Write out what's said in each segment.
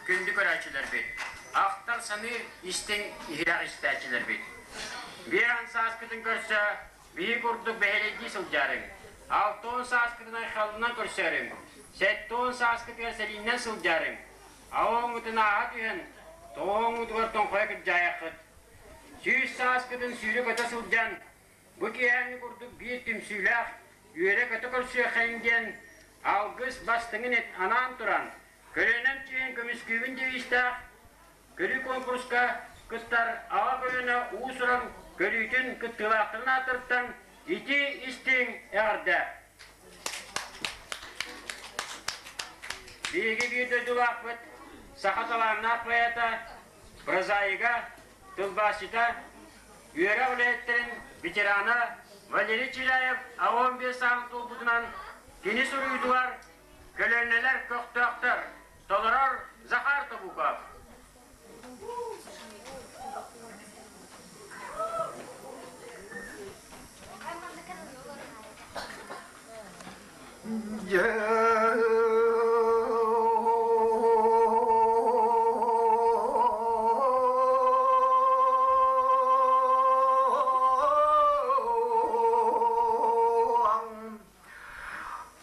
күндү көрөөччүлэрбит, ахтар-саныыр истиҥ иһирэх истээччилэрбит! Биэһэн сааскытын көрсө биһи курдук бэһэлэйдии сылдьаарыҥ, 60 сааскытын айхалынан көрсөөрүҥ, 70 сааскытыгар сэрииннэн сылдьаарыҥ, аҕа ааһа түһэн, тоҕоҥҥутугар тоҥхойо кырдьаайаххыт. 100 сааскытын сүүрэ-көтө сылдьан, бу киэһээҥҥи курдук биир түмсүүлээх, үөрэ-көтө көрсүөххэйиҥ диэн алгыс бастыҥын анаан туран, көлүөнэм түһэн көмүскүүбүн девизтээх көрүү куонкуруска кыттар аҕа көлүөнэ уус-уран көрүүтүн кыттыылаахтарын ааттарыттан ити истиҥ эҕэрдэ! Биһиги биир дойдулаахпыт, саха талааннаах поэта, прозаига, тылбаасчыта, үөрэх үлэһиттэрин ветерана Валерий Чиряев 85 сааһын туолбутунан кини суруйуутугар көлүөнэлэр көхтөөхтөр, толорор Захар Тобуков.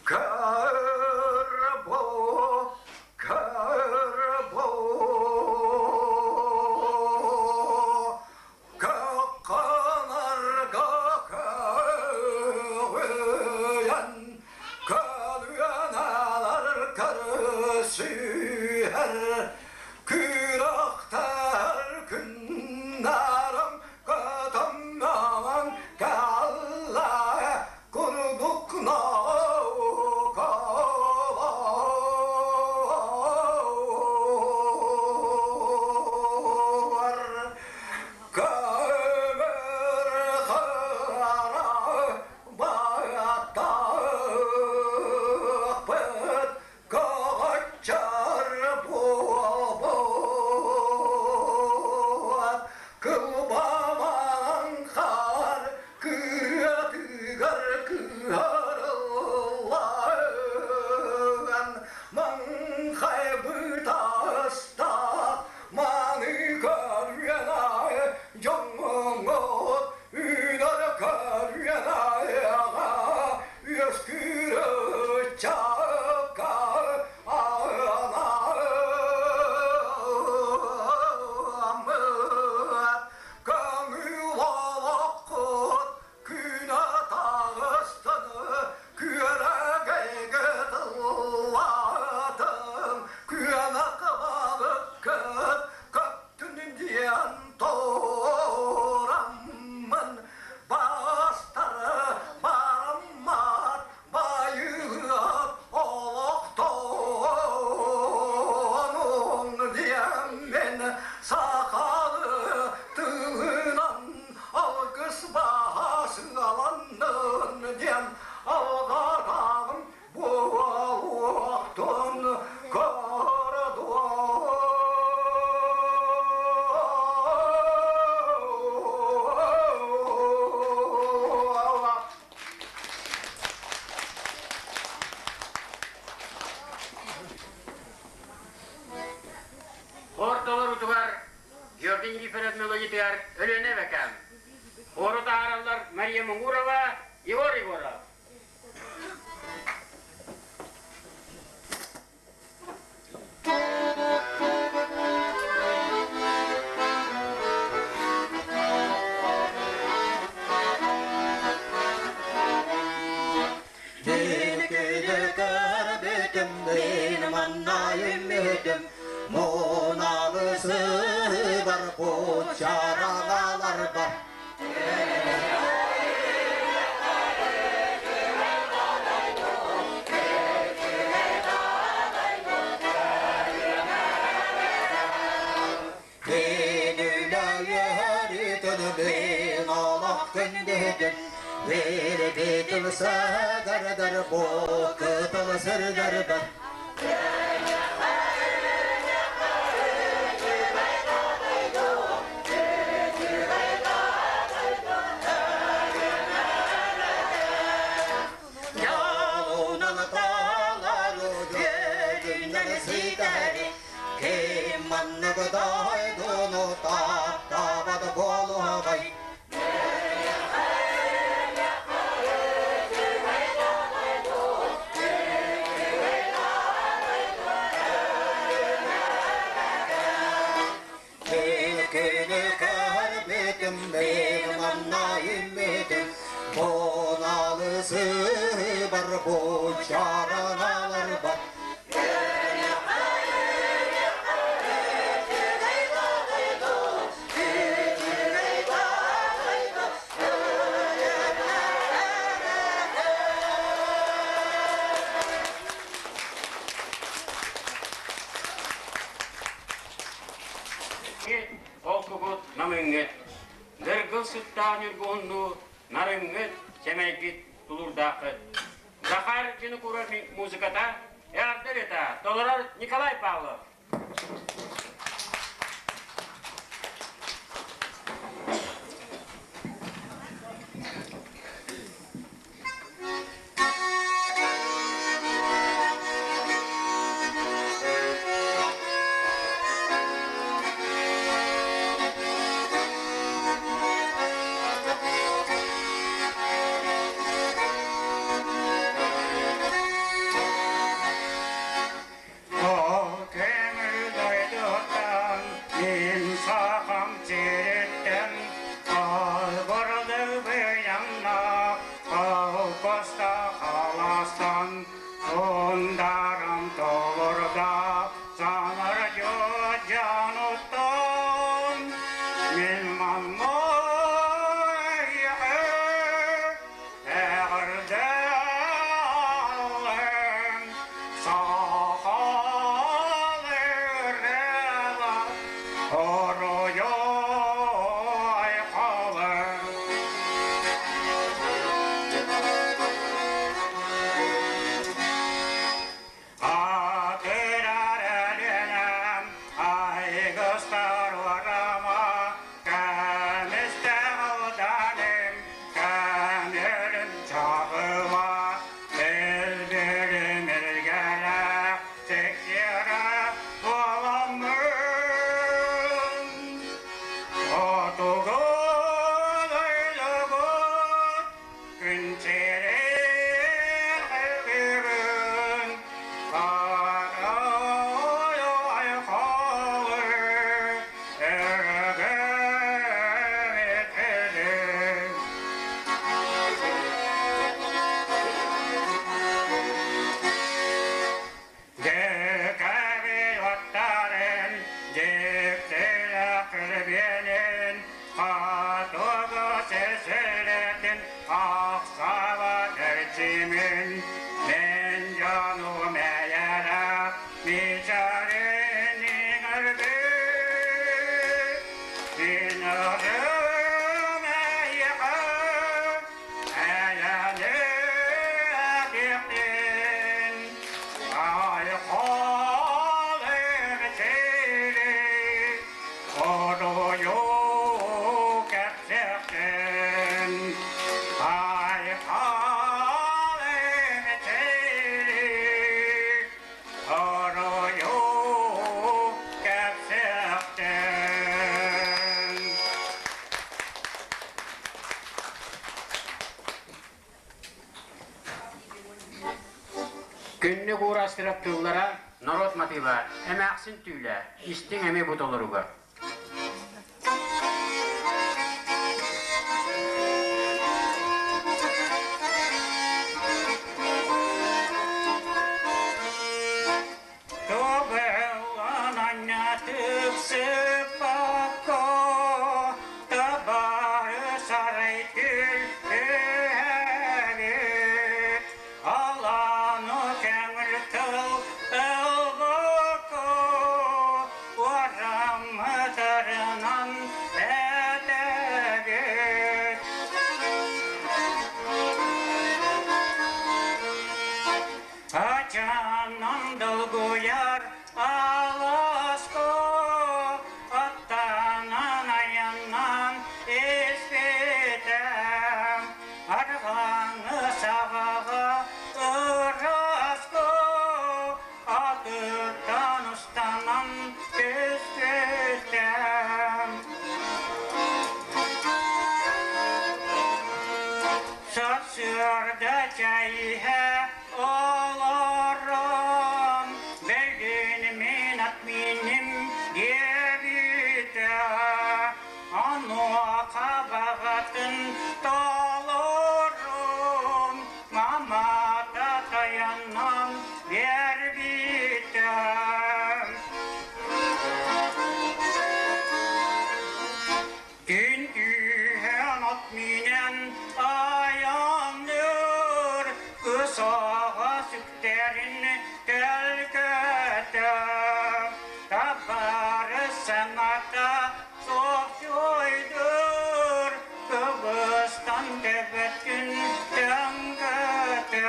Карабо, Карабо, Какканарга көйөн, Көлүөнэлэр көрүсүһэр, Күрөхтэр күннэрим көтөммөҥ кэллэ, Курдук наукалар көмөр хара баттахпыт көҕөччөр буолбут кылбамаҥ хаар кыатыгар кыһарыллан маҥхай бытаста маны көрүөн дьоҥҥот үнэр көрүөн аҕа үөскүүр ыччакка анааммыт көҥүл олоххут күнэ таҕыстын күөрэгэйгэ тыллаатын күөнэх балыккыт көптүн диэн тураммын бастары бараммат байыат олохтонуҥ диэммин сахалы тылынан алгыс баһасыаланнын диэн алҕатаҕым буолуохтун көрдуо. Хор толоруутугар Георгий Никифоров мелодиятыгар Өлүөнэ эбэкэм. Хору таһаараллар Мария Муҥурова, Егор Егоров. Көрбүтүм, мин манна үммүтүм, мууналы сыһыбар, кучарагаларбар. Мин олох күндүтүн, Биир сагардар, бу кытыл сырдарбар. Ялунан талару, Gönlünden ситэри. бу чараналарбат. Ол кугут намыҥҥыт, дыргыл сыттаах ньургуһуннуу нарыҥҥыт, сэмэйгит, тулуурдааххыт. Захар Винокуров музыката, эҕэрдэ толорор Николай Павлов. Көҥүл мин сахам сириттэн албырды быйаҥнаах холкуоста халастан ундарым толорда санар дьонуттан мин манна эҕэрдэлээн сахал ырыала оройо айхалын. Атырарарынам айгыстар урама кэмистэҕалданым кэмэрим чаҕыла элбэрим эргэлээх теккерэ буоламмын хотугу дойдубут күн сирин бүгүн карай айхалы өргөмүтүлүн. Декабель дектеле кырбенин катугу сесилетин ахсаба эрчимин мен жаным эйэлэ мичэрин иҥэрбит мин ырым эйиэхэ эйэни этиэхтин айхал эмчили оройу кэпсэхтин айхал эмчили оройу кэпсэхтин. Күннүк уурастырап тыллара норуот матыыба, эмээхсин түүлэ, истиҥ эмиэ бу толоруга. Тубылананнатык сыппакка табары сарай түл түһэбит алану көҥүл тыл ылбакка уораммытарынан этэбит. Ачанан долгуяр аласко аттанан аяннан испитем арҕаҥы саҕаҕа ыраско атыттан устанан түспүтем. Сарсыарда чайһэ олорон бэлгин мин ат миним диэбитэ онуоха баҕатын толорун мамата Күн түһэн от минэн айанныр, ысаҕа сүктэрин төлкөтө, табары саҥата суох дьойдур, кыбыстан төбөтүн төҥкөтөр.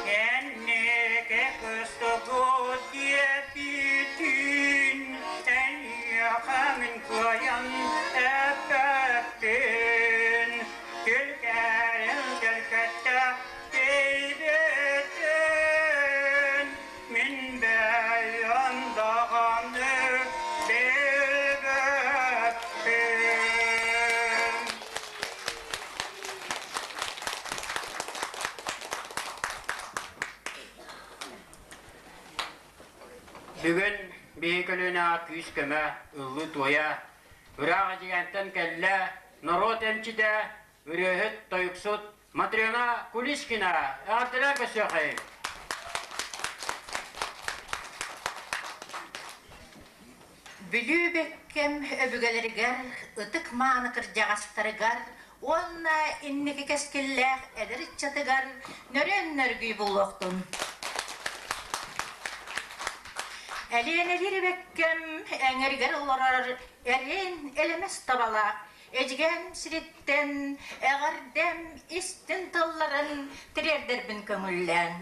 Кэнники кыстыгы диэбитин эйиэхэ мин кыайан эппэппин. Күлкэрин төлкөттө тиийбитин мин бэйэм даҕаны билбэппин. Бүгүн биһи көлүөнэҕэ күүс-көмө, ыллыы-туойа, ыраах Эдьигээнтэн кэллэ норуот эмчитэ, ырыаһыт, тойуксут Матрена Куличкина. Эҕэрдэлээн көрсүөххэйиҥ! Бүлүү бэккэм өбүгэлэригэр, ытык-мааны кырдьаҕастарыгар уонна инники кэскиллээх эдэр ыччатыгар нөрүөн-нөргүй буолуохтун. Элиэнэлиир эбэккэм эҥэригэр олорор эриэн элэмэс табалаах Эдьигээн сириттэн эҕэрдэм истин тылларын тириэрдэрбин көҥүллээн.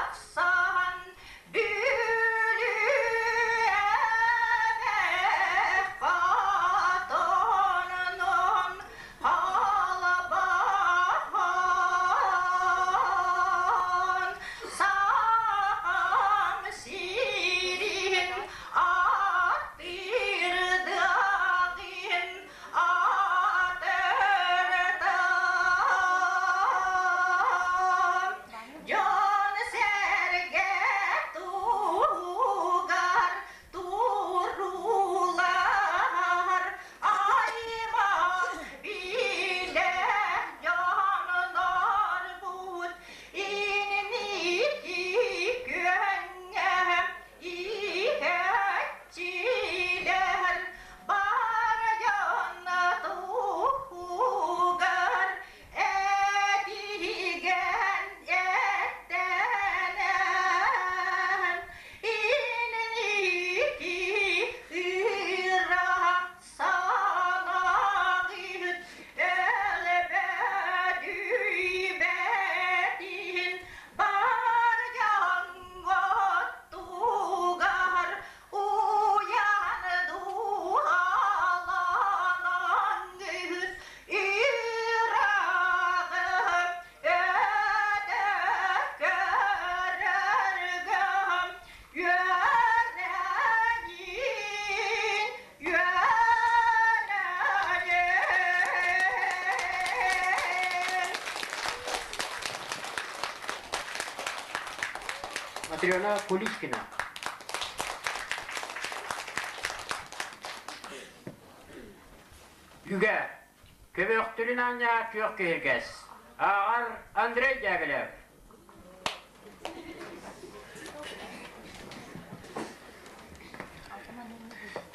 Барахсан Бүлүү хотонун халбаһын саҕам сирин атырдыаҕын атырдам Дьон-сэргэ туһугар туруулаһар аймах билэр дьоннорбут инники күөҥҥэ иһээччилэр бар дьон туһугар Этигэн эттэнэн инники ыра санаҕыт өлбөдүйбэтин бар дьоҥҥо тугар уйан дууһаланаҥҥыт Ираҕы өтө көрөргө үөрэнин, үөрэнин. Матрена Куличкина. Үгэ, көбөхтүрүн аанньа күөх киһиргэс. Ааҕар Андрей Дягилев.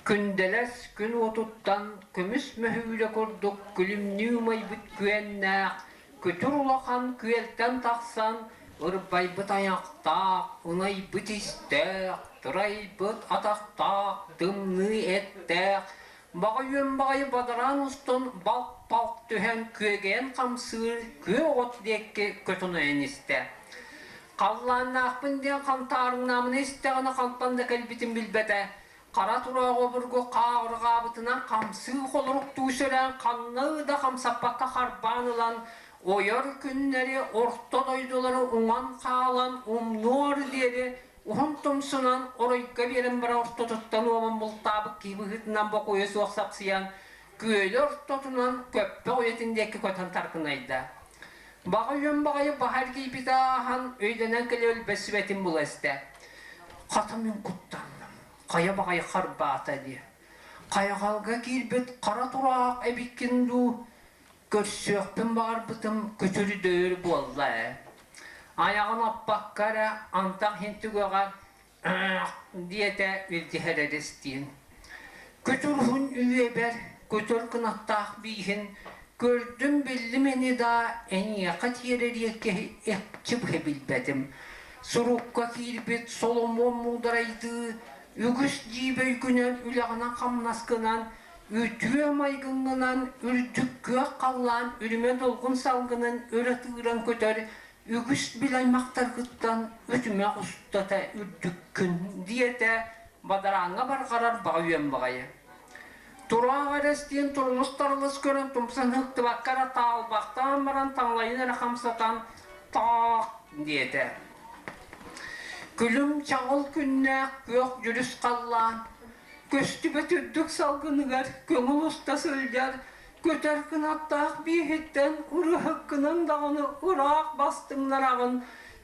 Күндэлэс күн уотуттан көмүс мөһүүлэ курдук күлүмнүү умайбыт күөннээх, күтүр улахан күөлтэн тахсан ырбайбыт айахтаах, ынайбыт истээх, тырайбыт атахтаах, тымныы эттээх, Баҕа үөн баҕайы бадараан устун балк-балк түһэн күөгэйэн хамсыыр күөх от диэки көтүнүйэн истэ. Халлааннаахпын диэн хантаарыҥнаамына истэҕинэ хантан да кэлбитин билбэтэ. Хара тураах обургу хааҕырҕаабытынан хамсыы холоруктуу сөрөөн ханна да хамсаппакка харбаан ылан, Ойор күннэри орто дойдулары уҥан хаалан умнуор диэри уһун тумсунан оройго биэрэн баран ортотуттан уоман бултаабыт киһи быһыытынан бокуойа суох сапсыйан күөлү ортотунан көппөх уйатын диэки көтөн таркынайда. Баҕа үөн баҕайы баһа эргийбитэ ааһан өйдөнөн кэлэ өлбөт сүбэтин була истэ. Хата мин куттанным. Хайа баҕайы харбаата дии. Хайҕалга киирбит хара тураах эбиккин дуу? Көрсүөхпүн баҕарбытым күтүрү-дөйөр буолла ээ. Айаҕын аппакка эрэ антах иһин түгэҕэр диэтэ илдьиһэр эристиин. Күтүр уһун үйэбэр күтүр кынаттаах бииһин көрдүм биллим ини да эйиэхэ тиэрэр киһи экчи быһа билбэтим. Сурукка киирбит Соломон муударайдыы үгүс дьиибэ өйгүнэн үлэҕинэн-хамнаскынан үтүө майгыҥҥынан үрдүк күөх халлаан үрүмэ долгун салгынын өрө тыыран көтөр үгүс бил аймахтаргыттан үтүмэх устата үрдүккүн диэтэ бадарааҥҥа барҕарар баҕа үөн баҕайы. Тураах эрэстиин турулус-тарылыс көрөн тумсан ыһыктыбакка эрэ таалбахтаан баран таҥалайын эрэ хамсатан таах диэтэ. Күлүм чаҕыл күннээх күөх дьүрүс халлаан көстүбэт үрдүк салгыныгар көҥүл уста сылдьар көтөр кынаттаах бииһиттэн ырыһыккынан даҕаны ыраах бастыҥнараҕын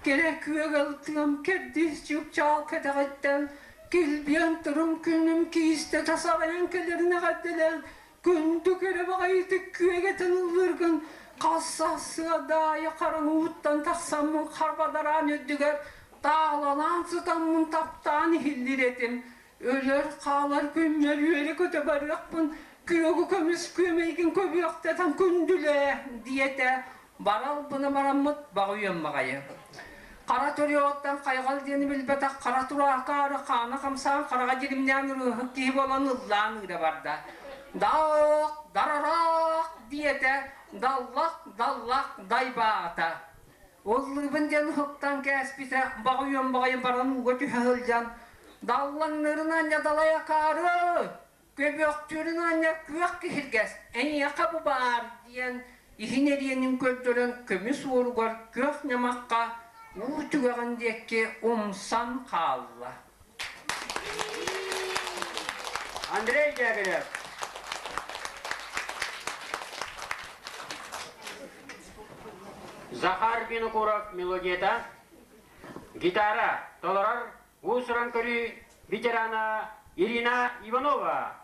кэрэ күөгэл тыам кэрдиис чыпчаал кэтэҕиттэн килбиэн турум күнүм киистэтэ саҕайан кэлэрин эҕэрдэлээн күндү кэрэ баҕайытык күөгэтин ыллыыргын хас сарсыардаайы хараҥа тахсаммын харбадараан үрдүгэр таалалаан сытаммын таптаан иһиллир этим Өлөр хаалар күммэр үөрэ-көтө барыахпын, күөгү көмүс күөмэйгин көбүөхтэтэн күндүлээ, диэтэ баралбына бараммыт баҕа баҕайы. Хара төрүөҕүттэн хайҕал диэни билбэтэх хара тураакаары хаана хамсаан хараҕа дьиримнээн ырыаһыт киһи буолан ыллаан ыыра барда. Даах, дарараах диэтэ, даллах, даллах дайбаата. Ыллыыбын диэн уһуктан кээспитэ, баҕа баҕайы баран ууга түһэ сылдьан, даллаҥныырын анньа далай акаары, көбүөхтүүрүн анньа күөх киһиргэс, эйиэхэ бу баар диэн иһин эриэнин көрдөрөн көмүс уоругар күөх ньамахха уу түгэҕин диэки умсан хаалла. Андрей Дягилев. Захар Винокуров мелодията, гитара толорор уус-уран көрүү ветерана Ирина Иванова.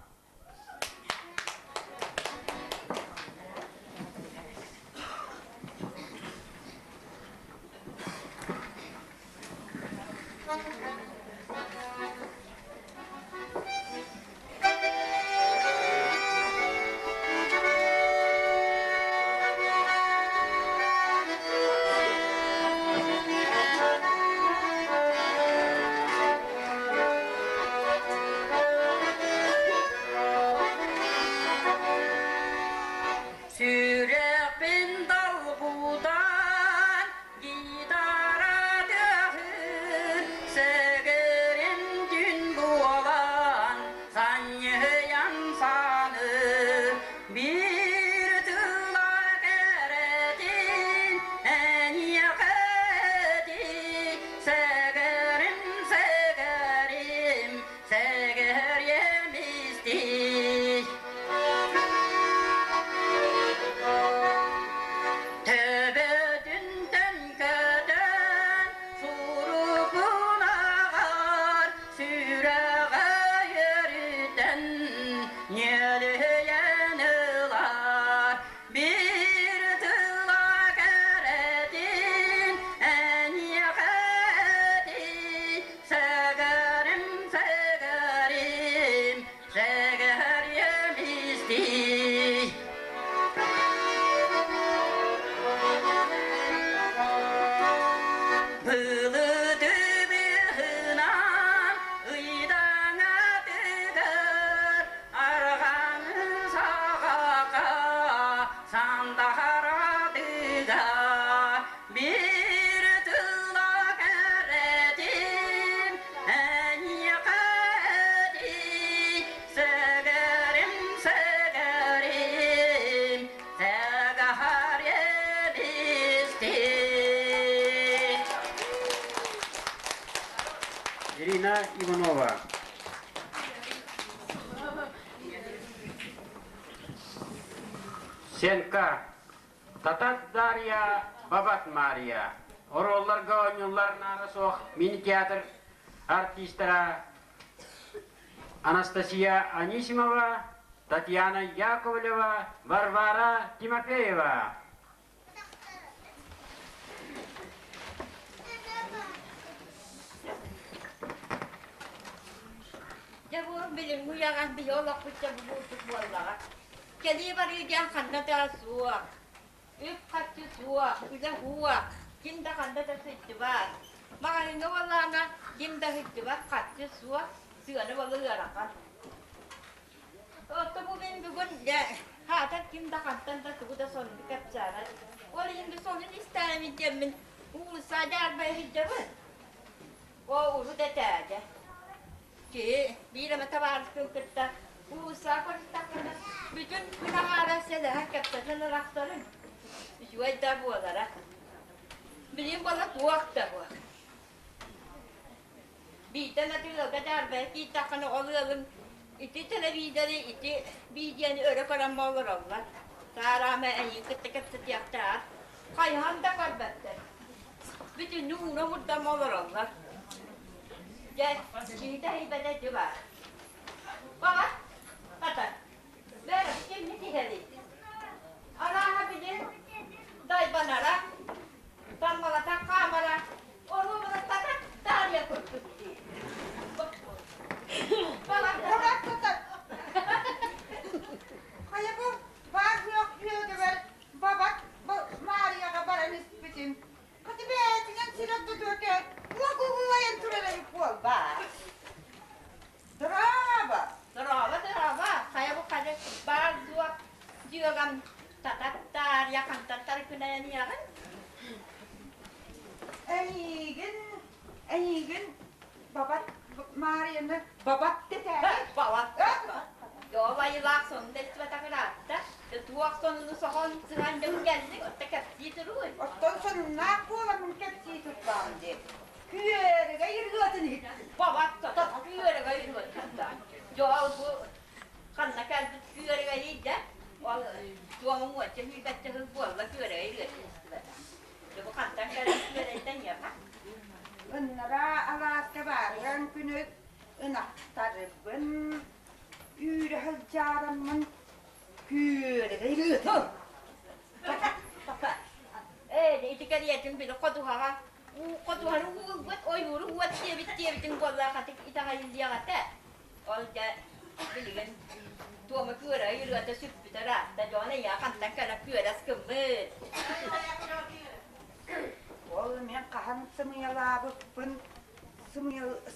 Сүрэхпин долгутан гитара тыаһын сэгэ. Ирина Иванова. Сенка, Татат Дарья, Бабат Мария. Оруолларга оонньууллар наара суох мини-театр артистара Анастасия Анисимова, Татьяна Яковлева, Варвара Тимофеева. Дьэ бу билиҥҥи үйэҕэ биһи олохпут дьэ бу буурдук буоллаҕа. Кэлии барыы диэн ханна да суох. Үп-харчы суох, үлэ суох, ким да ханна да сылдьыбат. Маҕаһыыҥҥа буоллаҕына ким да сылдьыбат, харчы суох, сыана буола ыарахан. Оттон бу мин бүгүн дьэ хаатар ким да хантан да тугу да сонуну кэпсээбэт. Ол иһин бу сонун истээбит диэммин уулусса дьаарбайа сылдьабын. Оо, урут этээдэ. Киһи биир эмэ табаарыспын кытта уулуссаҕа көрүстэхпинэ бүтүн күн аҥаара сэлэһэн кэпсэтэн арахсарым. Үчүгэй да буолара. Билигин буола туох да буол. Биирдэ эмэ ыалга дьаарбайа киирдэххинэ ол ыалым ити телевизоры, ити видеоны өрө көрөн олороллор. Саараама эйигин кытта кэпсэтиэхтээх. Хайаан да көрбөттөр. Бүтүннүү ууна уурдан олороллор. Дьэ, киһитэ иһийбэтэ ити баар. Баҕар, хата, бэйэ кимник иһэрий? Арааһа били дайбанара, таммалата хаамара, оруобуна тата таарыйа курдук дии. Баҕар, Хайа бу баар күөх үөдүгэр бабат Маарыйаҕа баран испитим. Хата бэйэтинэн сир ортотугар логуллайан турар эбит буолбаат. Дорообо! Дорообо, дорообо! Хайа бу ханы баар дуо дьүөгам тататтаарыйа хантан тарыкынайан иһэҕин? Эйигин, эйигин бабат Маарыйаны бабат дэтээри. Бабат. Доо байылаах сонун да истибэтэх ыраатта. Туох сонуну соһон сыһан дьон кэллиҥ, отто кэпсии туруй. Оттон сонуннаах буоламмын кэпсии турдаҕым дии. Күөрэгэй ырыатын иһиттим. Бабат күөрэгэй ырыатын Дьол бу ханна кэлбит күөрэгэй да ол туомуҥ уонча сүүрбэччэ сыл буолла күөрэгэй ырыатын истибэтэх. Дьэ бу хантан кэлбит күөрэйтэн ийэхэ? Ыннараа алааска баарыан күнү ынахтарбын үүрэ сылдьаараммын күөрэгэй ырыатын. Ээ, ити кэриэтин били ходуһаҕа Хотуһары уулбут, ойууру уот диэбит диэбитиҥ буоллар хатык итэҕэйиллиэх этэ. Ол дьэ билигин туома күөрэ ырыата сүппүтэ ыраатта, дьон эйиэхэ хантан кэлэн күөрэс гыммыт. Ол мен хаһан сымыйалаабыппын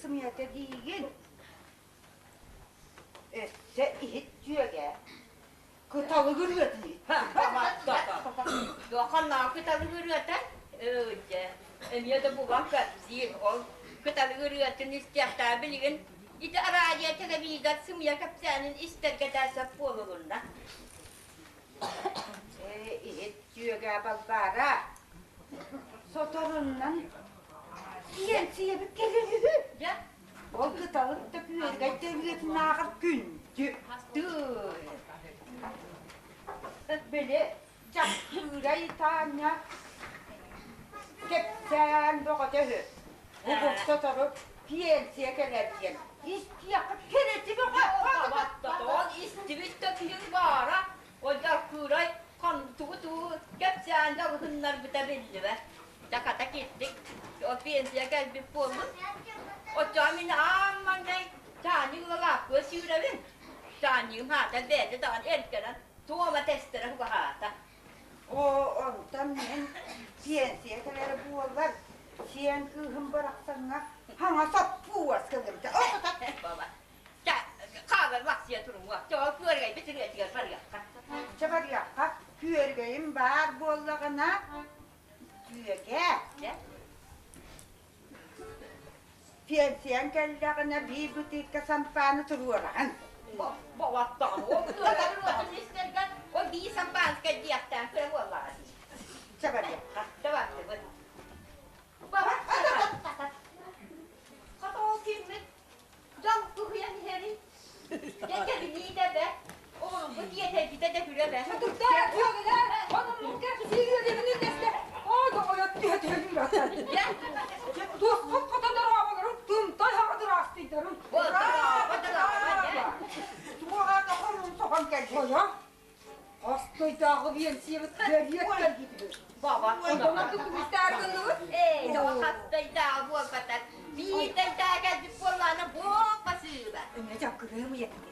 сымыйата диигин. Өссө иһит дьүөгэ Кыталык ырыатын Ханнаа кыталык ырыата? Дьэ, эмиэ да булан кэпсиир. Ол кыталык ырыатын истиэхтээх билигин ити араадьыйа телевизор сымыйа кэпсээнин истэргэ да сөп буолулунна. Ээ, иһит дьүөгэ Балбаара соторуннан сиэн-сиэбит кэлэр үһү. Дьэ, Ол кыталык да күөрэгэй да ырыатынааҕар күндү тыый. Били дьахтыырай Таанньа кэпсээн бөҕөтө үһү. Бу сотору пенсия кэлэр диэн истиэххэ кэрэти бөҕө. Ол истибит да киһиҥ баара, ол дьахтыырай тугу-тугу кэпсээн дьалыһыннарбыта биллибэт. Дьэ, киирдик. Ол пенсия кэлбит буоллун. Оччоҕо мин аан маҥнай чаанньык ылалаахпыа сүүрэбин. Чаанньыгым хаата бэйэтэ даҕаны эргэрэн туома тэстэрэ хугаһаата. Оо, онтон мин пенсия кэлэрэ буоллар, сиэн кыыһым барахсаҥҥа хаҥас оппуос кылымта. Баба. Чэ, хаалар лахсыйа туруҥуа. Чоҕо күөргэйбит ырыатыгар барыахха. Чэ барыахха, күөргэйим баар буоллаҕына, Дьүөгэ, пенсияҥ кэллэҕинэ биир бытыыкка сампааны туруораҕын. Боваттаҕын, ол биир сампааныска диэхтээн кыра буоллаҕа дии. Чэ барыахха. Чэ бардыбыт. Хата ол ким Оччотооҕу биэнсийэбит бөрүөт кэлбитибит. Баба. Онтон ордук көмүстээх гынныбыт. Ээ, тоҕо хастайдааҕы буолбатар. Биирдэйдээҕи кэлбит буоллаҕына буолба сыыла. Эмиэ дьаккырыам ийэтин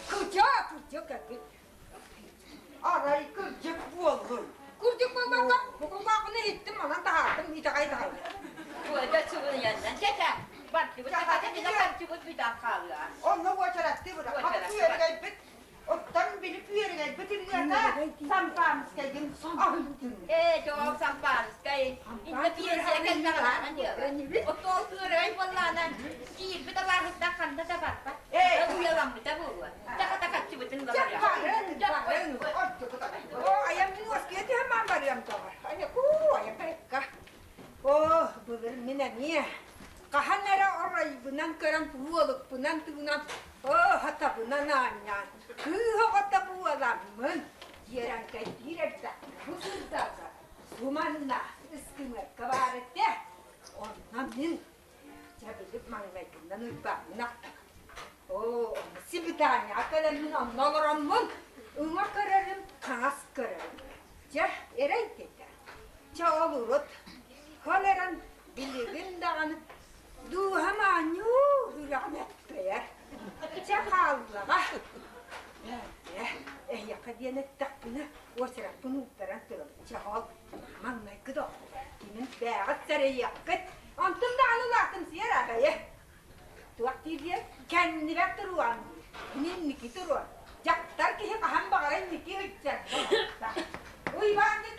Кырдьа, кырдьа кэлбит. Арай кырдьык буоллун. Кырдьык буолбакка, бу кулгаахпын иһиттим, манан таһаардым, итэҕэй-итэҕэй. Туойда субуйаннан чэчэ. Бардыбыт, хатыбыт бүтэн хаалыа. Онно уочараттыы быра. Хатыы үөргэйбит Оттон били үөрэнэрбит ырыата Сампааныскайгын аһыйтын. Ээ, дьоҕол Сампааныскай. Инна пиэрсэ кэллэҕинэ диэҕэ. Отуол кыырай буоллаана киирбит алааһыттан ханна да барбат. Ээ, уйаламмыта буолуо. Чахата хаччыбытын Чэ, барын, барын, Оо, айам мин уоскуйа түһэн баан барыам тоҕо. Айа куу, айа кайыкка. Оо, былыр мин эмиэ хаһан эрэ оройбунан көрөн уолукпунан тыынан Оо, хатабынан аанньаан, кыыс оҕото буоламмын, дьиэрэҥкэйдиир эрдэхпинэ бу сырдата суманна ыскыныакка баар этэ. Онно мин дьэ били маҥнайгыннан Уйбааммын ахтабын. Оо, онно сибидаанньаҕа кэлэммин онно олороммун уҥа көрөрүм, хаҥас көрөрүм. Дьэ, эрэй диэтэ. Чэ, ол урут хол эрэн билигин даҕаны Дууһам оонньуу үрэҕин эппэйэр. Чэ хааллаҕа. Ээ, эһиэхэ диэн эттэхпинэ, уочараппын уурдаран турабын. Чэ ол маҥнайгы да кимин бээҕит сэрэйиэххит. Онтум даҕаны улаатымсыйар аҕайы. Туох диир диэн, кэннибэр туруон, инники туруон. Дьахтар киһи хаһан баҕарар инники сылдьар. Уйбаанньыт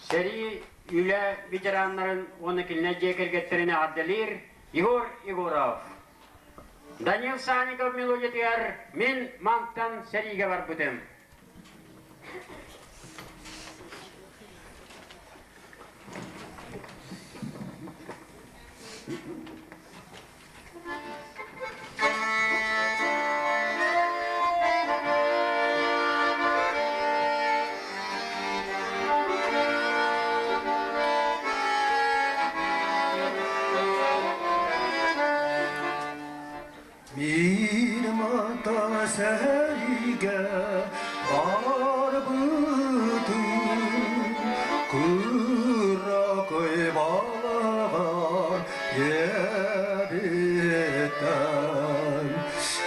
Сэрии үлэ ветераннарын уонна кинилэр дьиэ кэргэттэрин эҕэрдэлиир Егор Егоров. Данил Санников мелодиятыгар «Мин мантан сэриигэ барбытым». Мин мантан сэриигэ барбытым, кыракый балаҕан эбиттэн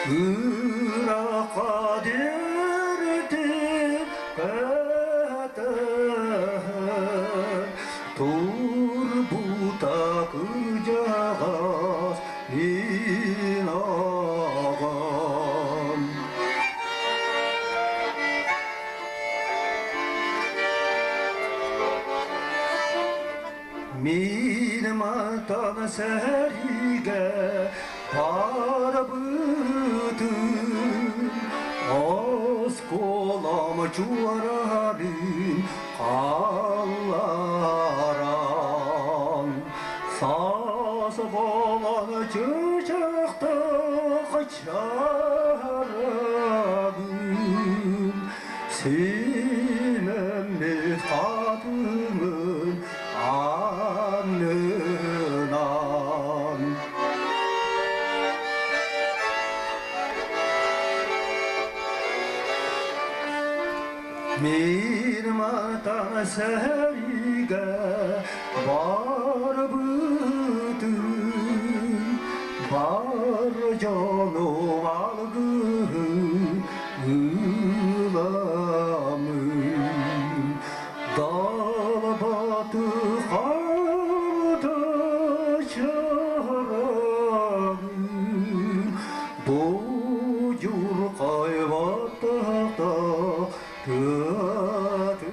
ырахха диэритин кэтэһэн турбута кырдьаҕас Мин аҕам Мин мантан сэриигэ барбытым, оскуолам чуораарын хаалларан, Саас буолан чыычаахтаах чарабын, симэммит хатыҥын аннынан. Мин мантан сэриигэ барбытым, бар дьону алгыһын ыламын, далбаты харда чараҥын, будьурхай баттахта Тыатынан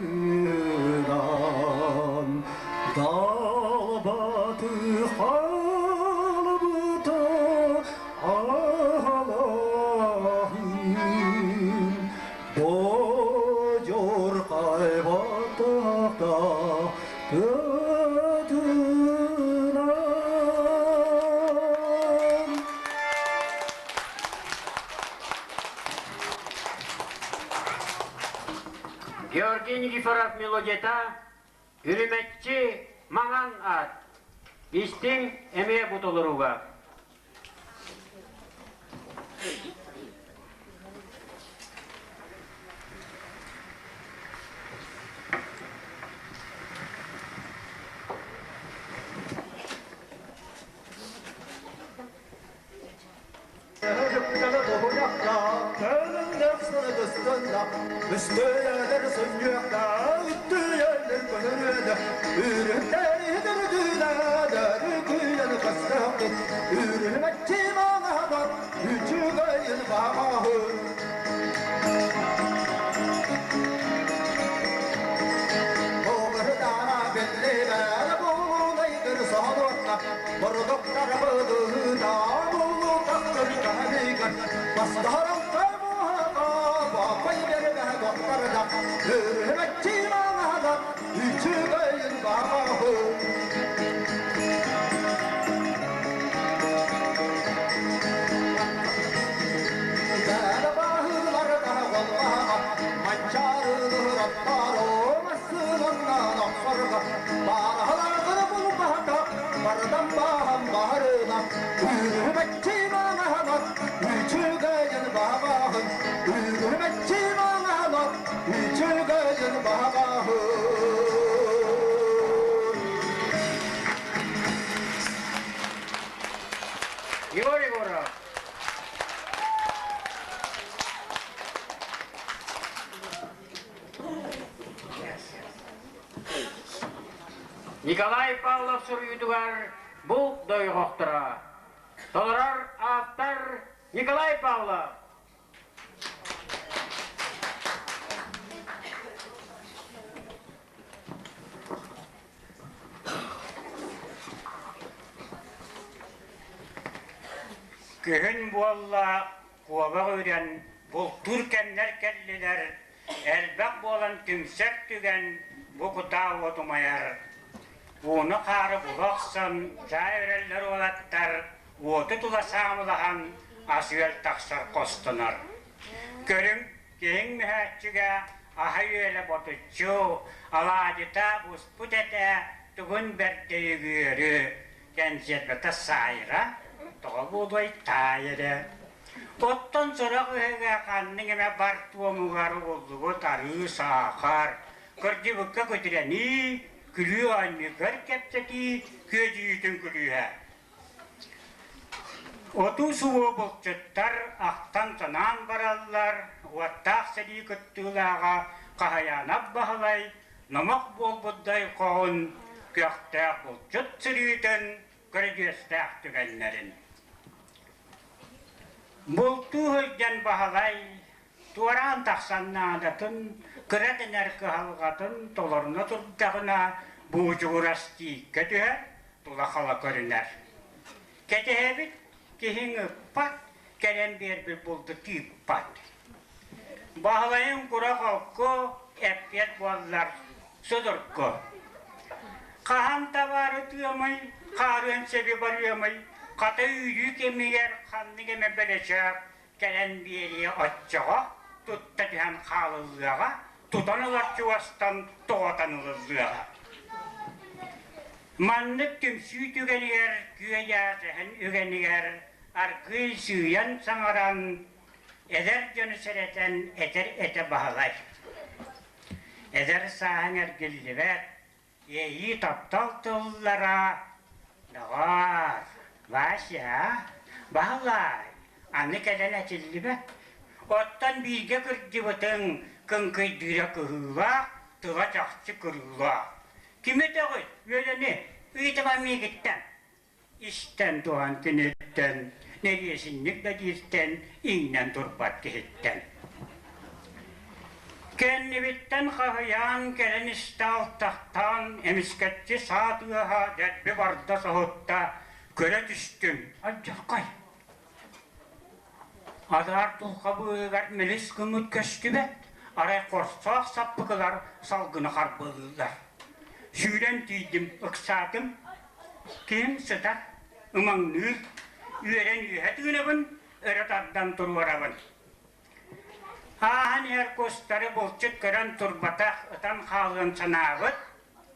далбаты халбыта алаһын Бодьурхай баттахта тыатынан. Георгий Никифоров мелодията Үрүмэччи маҥан ат. Истиҥ эмиэ бу толорууга. Егор Егоров. Николай Павлов суруйуутугар бу дойҕохторо. Толорор автор Николай Павлов. Күһүн буолла, куобах үрэн, бултуур кэмнэр кэллилэр, элбэх буолан түмсэр түгэн бу кутаа уот умайар. Ууну-хаары була охсон, чаай үрэллэр уолаттар, уоту тула саамылаһан, ас-үөл тахсар хостонор. Көрүҥ, киһиҥ мөһөөччүгэ аһа-үөлэ ботуччу, алаадьыта буспут этэ, тугун бэрдэйигүөрү, кэнсиэрбэтэ саайра, тоҕо буолуой таай эрэ. Оттон сорох ыһыга ханнык эмэ бар туомугар угуллубут арыы саахар, кырдьыбыкка күтүрэнии, күлүү оонньуугар кэпсэтии күөдьүйүүтүн күлүүһэ. Отуу суо булчуттар ахтан-санаан бараллар, уоттаах сэрии кыттыылааҕа Хаһайаанап Баһылай номох буолбут дойхоҕун, көхтөөх булчут сырыытын, көрүдьүөстээх түгэннэрин. Бултуу сылдьан Баһылай туораан тахсан наадатын, кыра дэнэр кыһалҕатын толоруна турдаҕына буучугурас тииккэ түһэр, тула-хала көрүнэр. Кэтэһэбит, киһиҥ ыппат, кэлэн биэрбит булду тыыппат. Баһылайым кура холку, эппиэт буоллар судургу. Хаһан табаары тыамай, хаарыан сэби барыамай, хата үүрүү кэмигэр ханнык эмэ бэлэчээк кэлэн биэриэ оччоҕо тутта түһэн хаалыллыаҕа, тутан ылар чугастан тоҕотон ылыллыаҕа. Маннык түмсүү түгэнигэр күө-дьаа сэһэн үгэнигэр аргыый сыыйан саҥаран, эдэр дьону сэрэтэн этэр этэ Баһылай. Эдэр сааһыҥ эргиллибэт, Иэйии таптал тыллара Доҕоор, Вася, Баһылай, аны кэлэн этиллибэт. Оттон бииргэ кырдьыбытыҥ кыҥкыйдыыра кыһыылаах, тыла чахчы кырыылаах. Кими өтөҕүй, үөлэни, ыйытыма миигиттэн. Истэн туһан киниттэн, нэриэсинньик да дииртэн иҥнэн турбат киһиттэн. Кэннибиттэн хаһыйаан кэлэн истэ алтахтаан, эмискэччи саа тыаһа дэлби барда соһутта, көрө түстүм, алдьархай. Адаар дулҕа быыһыгар мэлис гыммыт көстүбэт, арай хорсоох саппыкылар салгыны харбыалыыллар. Сүүрэн тиийдим, ыксаатым. Киһим сытар, ымаҥныыр, үөрэн үөһэ тыынабын, өрө тардан туруорабын. Ааһан иһэр кустары булчут көрөн турбатах, ытан хаалыан санаабыт.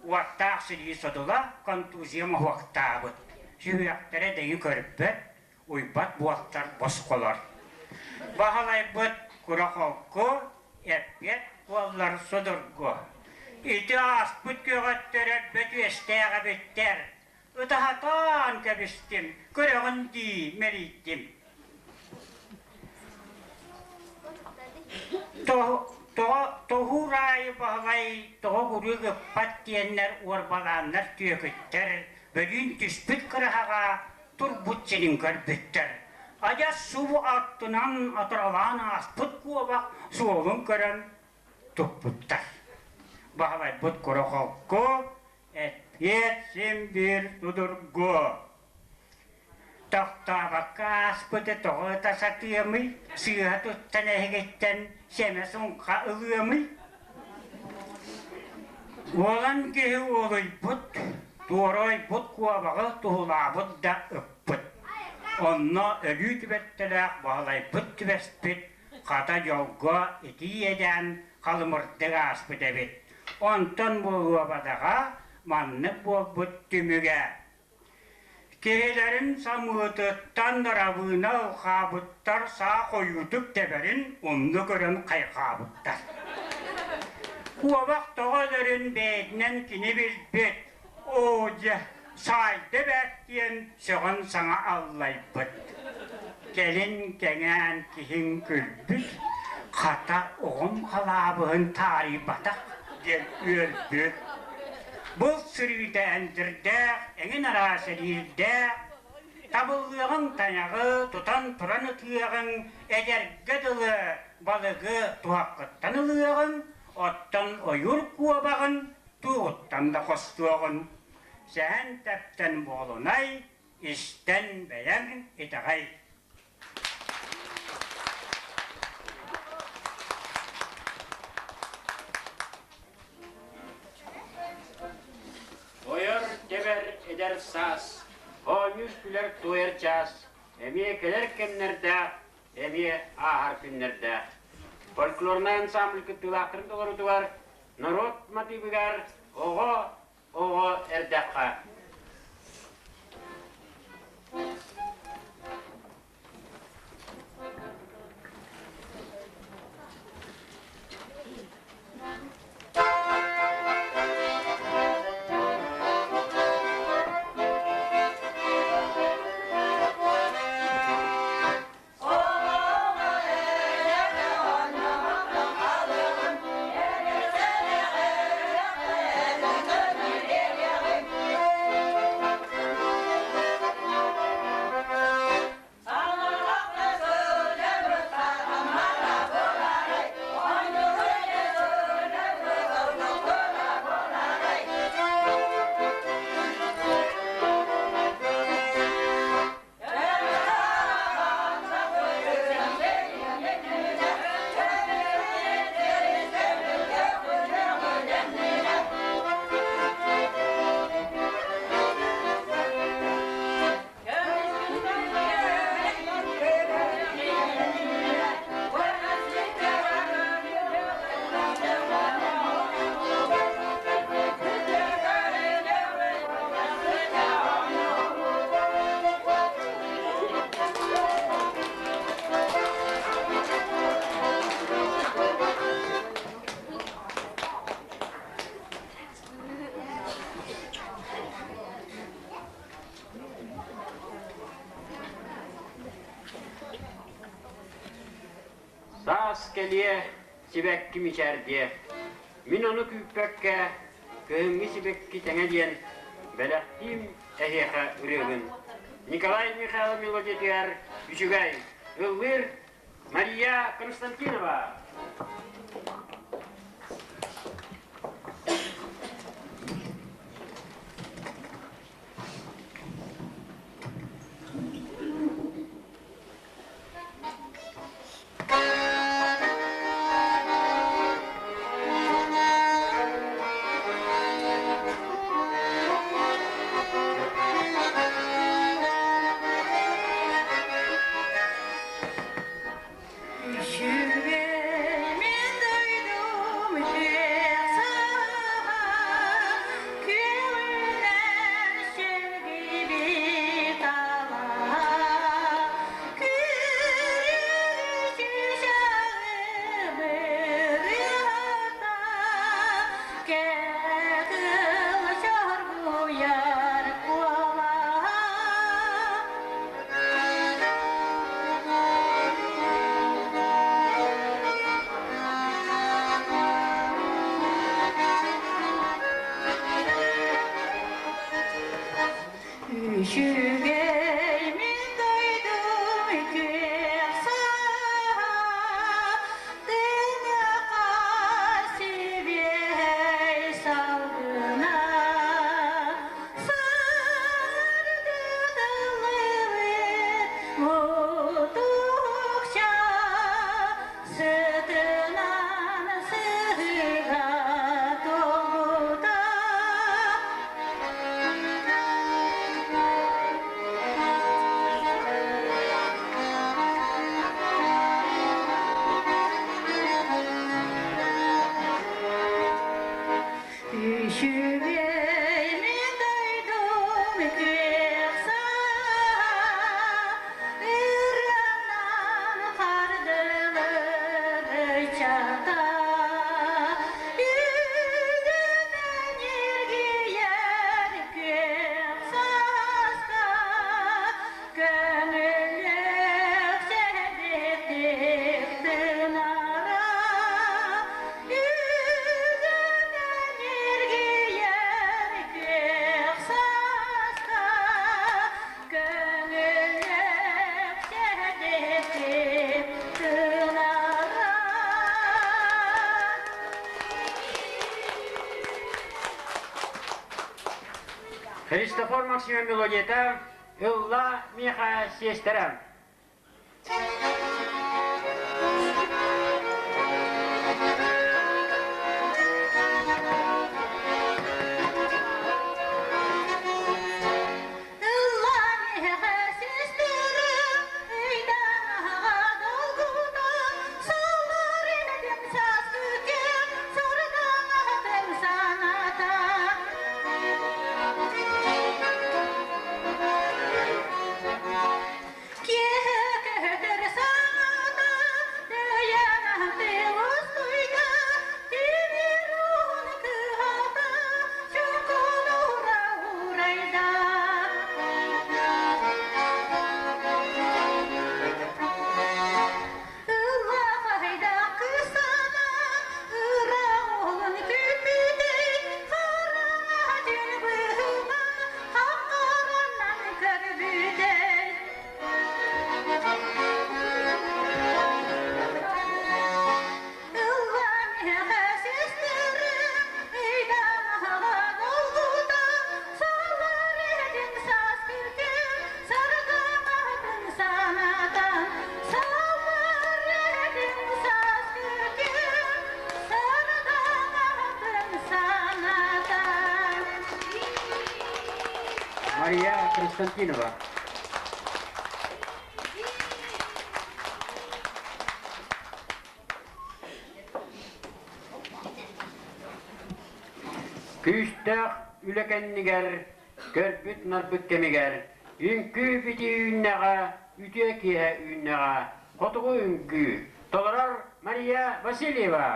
Уоттаах силии содула контузия моһуоктаабыт. Сүһүөхтэрэ дэҥи көрбөт, уйбат буолтар босхолор. Баһылайбыт кура холку, эппиэт буоллар судургу. Ити ааспыт көҕөттөр өлбөт үөстээх эбиттэр. Ытаһатаан кэбистим, көрөҕүн дии мэлийдим. Тоҕо тоһуур аайы Баһылай тоҕо куруук ыппат диэннэр уорбалааннар түөкүттэр бөлүүн түспүт кыраһаҕа турбут сирин көрбүттэр. Адьас субу аттынан атыралаан ааспыт куобах суолун көрөн туппуттар. Баһылайбыт кура холку, эппиэт син биир судургу. Тохтообокко ааспыты тоҕо ыта сатыамый, сыыһа туттан эһигиттэн сэмэ суҥха ылыамый? Уолан киһи уолуйбут, туора ойбут куобаҕы туһулаабыт да ыппыт. Онно өлүү түбэлтэлээх Баһылайбыт түбэспит, хата дьолго итии иэдээн халымырдык ааспыт эбит. Онтон буолуобадаҕа маннык буолбут түмүгэ. Киһилэрин самыытыттан дарабыына ылхаабыттар саа хойуутук тэбэрин умну көрөн хайҕаабыттар. Куобах тоҕо өлөрүн бэйэтинэн кини билбит, оо дьэ, саайда бэрт диэн сөҕөн саҥа аллайбыт. Кэлин кэҥээн киһиҥ күлбүт, хата оҕом халаабыһын таарыйбатах диэн үөрбүт. Булт сырыыта эндирдээх, эҥин араас эриирдээх, табыллыаҕыҥ тайаҕы тутан туран ытыаҕыҥ, эдэргэ дылы балыгы туһаххыттан ылыаҕыҥ, оттон ойуур куобаҕын туоҕуттан да хостуоҕун. Сэһэн тэптэн буолунай, истэн бэйэҥ итэҕэй. Ойор тэбэр эдэр саас, оонньуур күлэр туойар чаас, эмиэ кэлэр кэмнэрдээх, эмиэ ааһар күннэрдээх. Фольклорнай ансамбль кыттыылаахтарын толорутугар норуот матыыбыгар оҕо оҕо эрдэххэ Саас кэлиэ, сибэкки мичээрдиэ. Мин ону күүппэккэ, кыһыҥҥы сибэкки тэҥэ диэн бэлэхтиим эһиэхэ ырыабын. Николай Михайлов мелодиятыгар үчүгэй ыллыыр Мария Константинова. Үчүгэй мин дойдум. Үчүгэй мин дойдум күөх саһа, тыыныка сибиэһэй салгына, саҥардыы тыллыбыт мутукча, сытынан сыһыга толута. Үчүгэй мин дойдум күөх саһа, ырыанан хардылыр ычата. Үгүнэн ньиргийэр күөх сааска, көҥүллүк сэбиттик тынара. Үгүнэн ньиргийэр күөх сааска, көҥүллүк сэбиттик тынара. Христофор Максимов мелодията «Ылла миэхэ сиэстэрэ». Киэһэ саҥата, тимир уһун кыһата, чоконура урайда. Ыллаҕайда кысана, ыра уолун күппүтүй, хараҥа түн быһыма, хапкаранан көрбүтэй. Мария Константинова. Күүстээх үлэ кэннигэр, көрбүт-нарбыт кэмигэр, үҥкүү битии үүннэҕэ, үтүө киэһэ үүннэҕэ, хотугу үҥкүү, толорор Мария Васильева.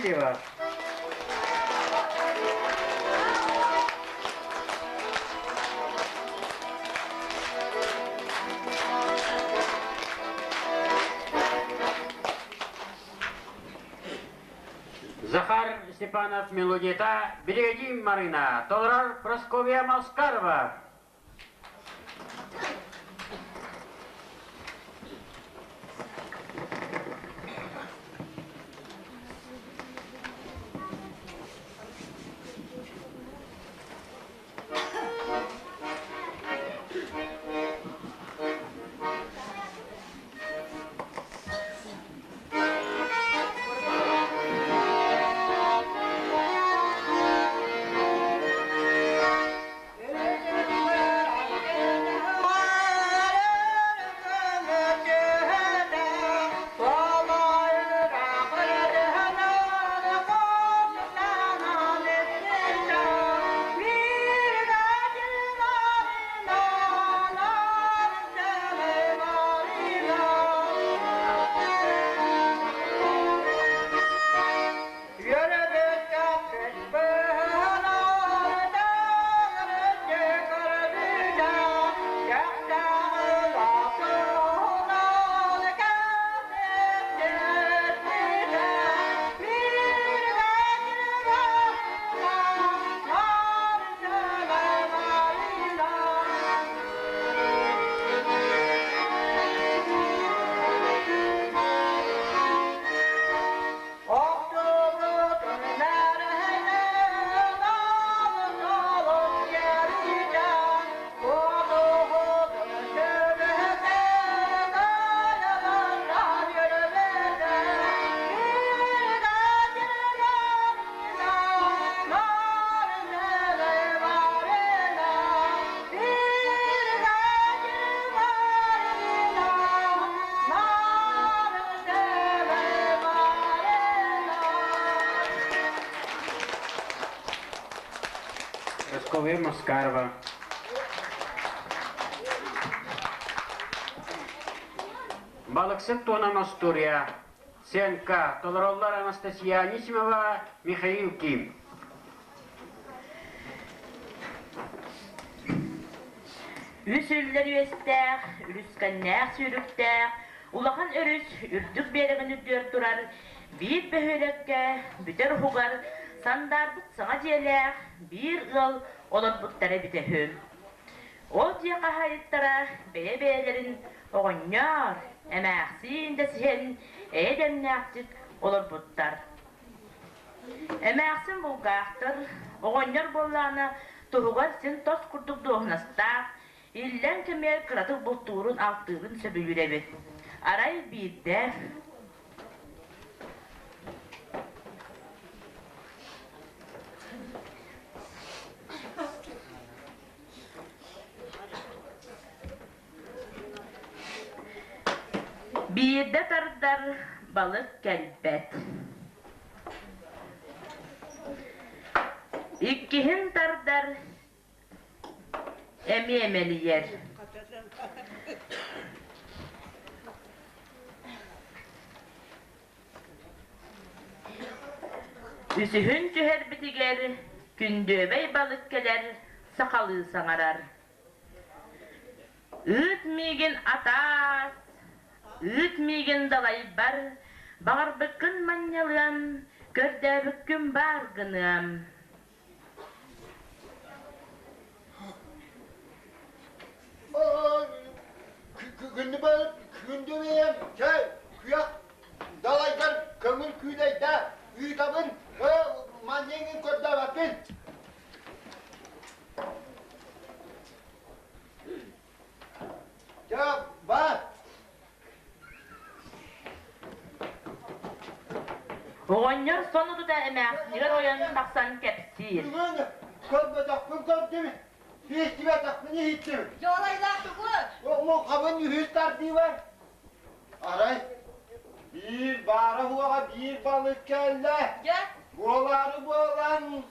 Васильева. Захар Степанов мелодията «Береги Марина» толорор Прасковья Маскарова. Прасковья Маскарова. Балыксыт туһунан остуоруйа Сенка, толороллор Анастасия Анисимова, Михаил Ким. Үс үллэр үөстээх, үлүскэннээх сүүрүктээх, улахан өрүс үрдүк биэрэгин үрдүгэр турар биир бөһүөлэккэ бүтэр уһугар сандаарбыт саҥа дьиэлээх биир ыал олорбуттара эбитэ үһү. Ол дьиэ хаһаайыттара бэйэ-бэйэлэрин оҕонньор, эмээхсиин дэсиһэн эйэ-дэмнээхтик олорбуттар. Эмээхсин булгаахтар, оҕонньор буоллаҕына туһугар син тос курдук дуоһунастаах, иллэҥ кэмигэр кыратык бултуурун-алтыырын сөбүлүүр эбит. Арай биирдэ Биирдэ тардар балык кэлбэт. Иккиһин тардар эмиэ мэлийэр. Үсүһүн түһэрбитигэр күндүөбэй балык кэлэр сахалыы саҥарар. Ыыт миигин атаас, ыыт миигин далайбар, баҕарбыккын манньалыам, көрдөөбүккүн баар гыныам. Күндүбэйэм, чэй, күөх далайгар көҥүл күүлэйдэ, ыытабын, манньыҥын көрдөөбөппүн. Дьэ, бар. Оҕонньор сону тута эмээхсинигэр ойон тахсан кэпсиир. Бүгүн көрбөтөхпүн көрдүм, истибэтэхпин иһиттим. Дьуолайлаах тугу? Муҥхабын үһүс тардыыбар. Арай биир баара суоҕа биир балык кэллэ. Дьэ? Буолаары буолан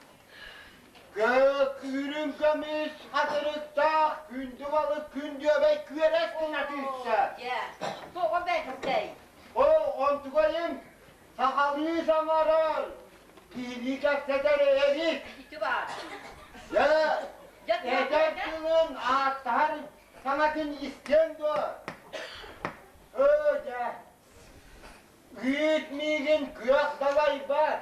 Күүрүн көмүс хатырыктаах күндү балык күндүөбэй күөрэс гына түстэ. Дьэ, тоҕо бэртэй? Ол онтугайым. Сахалыы саҥарар, киһилии кэпсэтэр эбит. Ити баар. Дьэ, этэр тылын ааттаһар саҥатын истиэҥ дуо? Өө, дьэ, ыыт миигин күөх далайбар.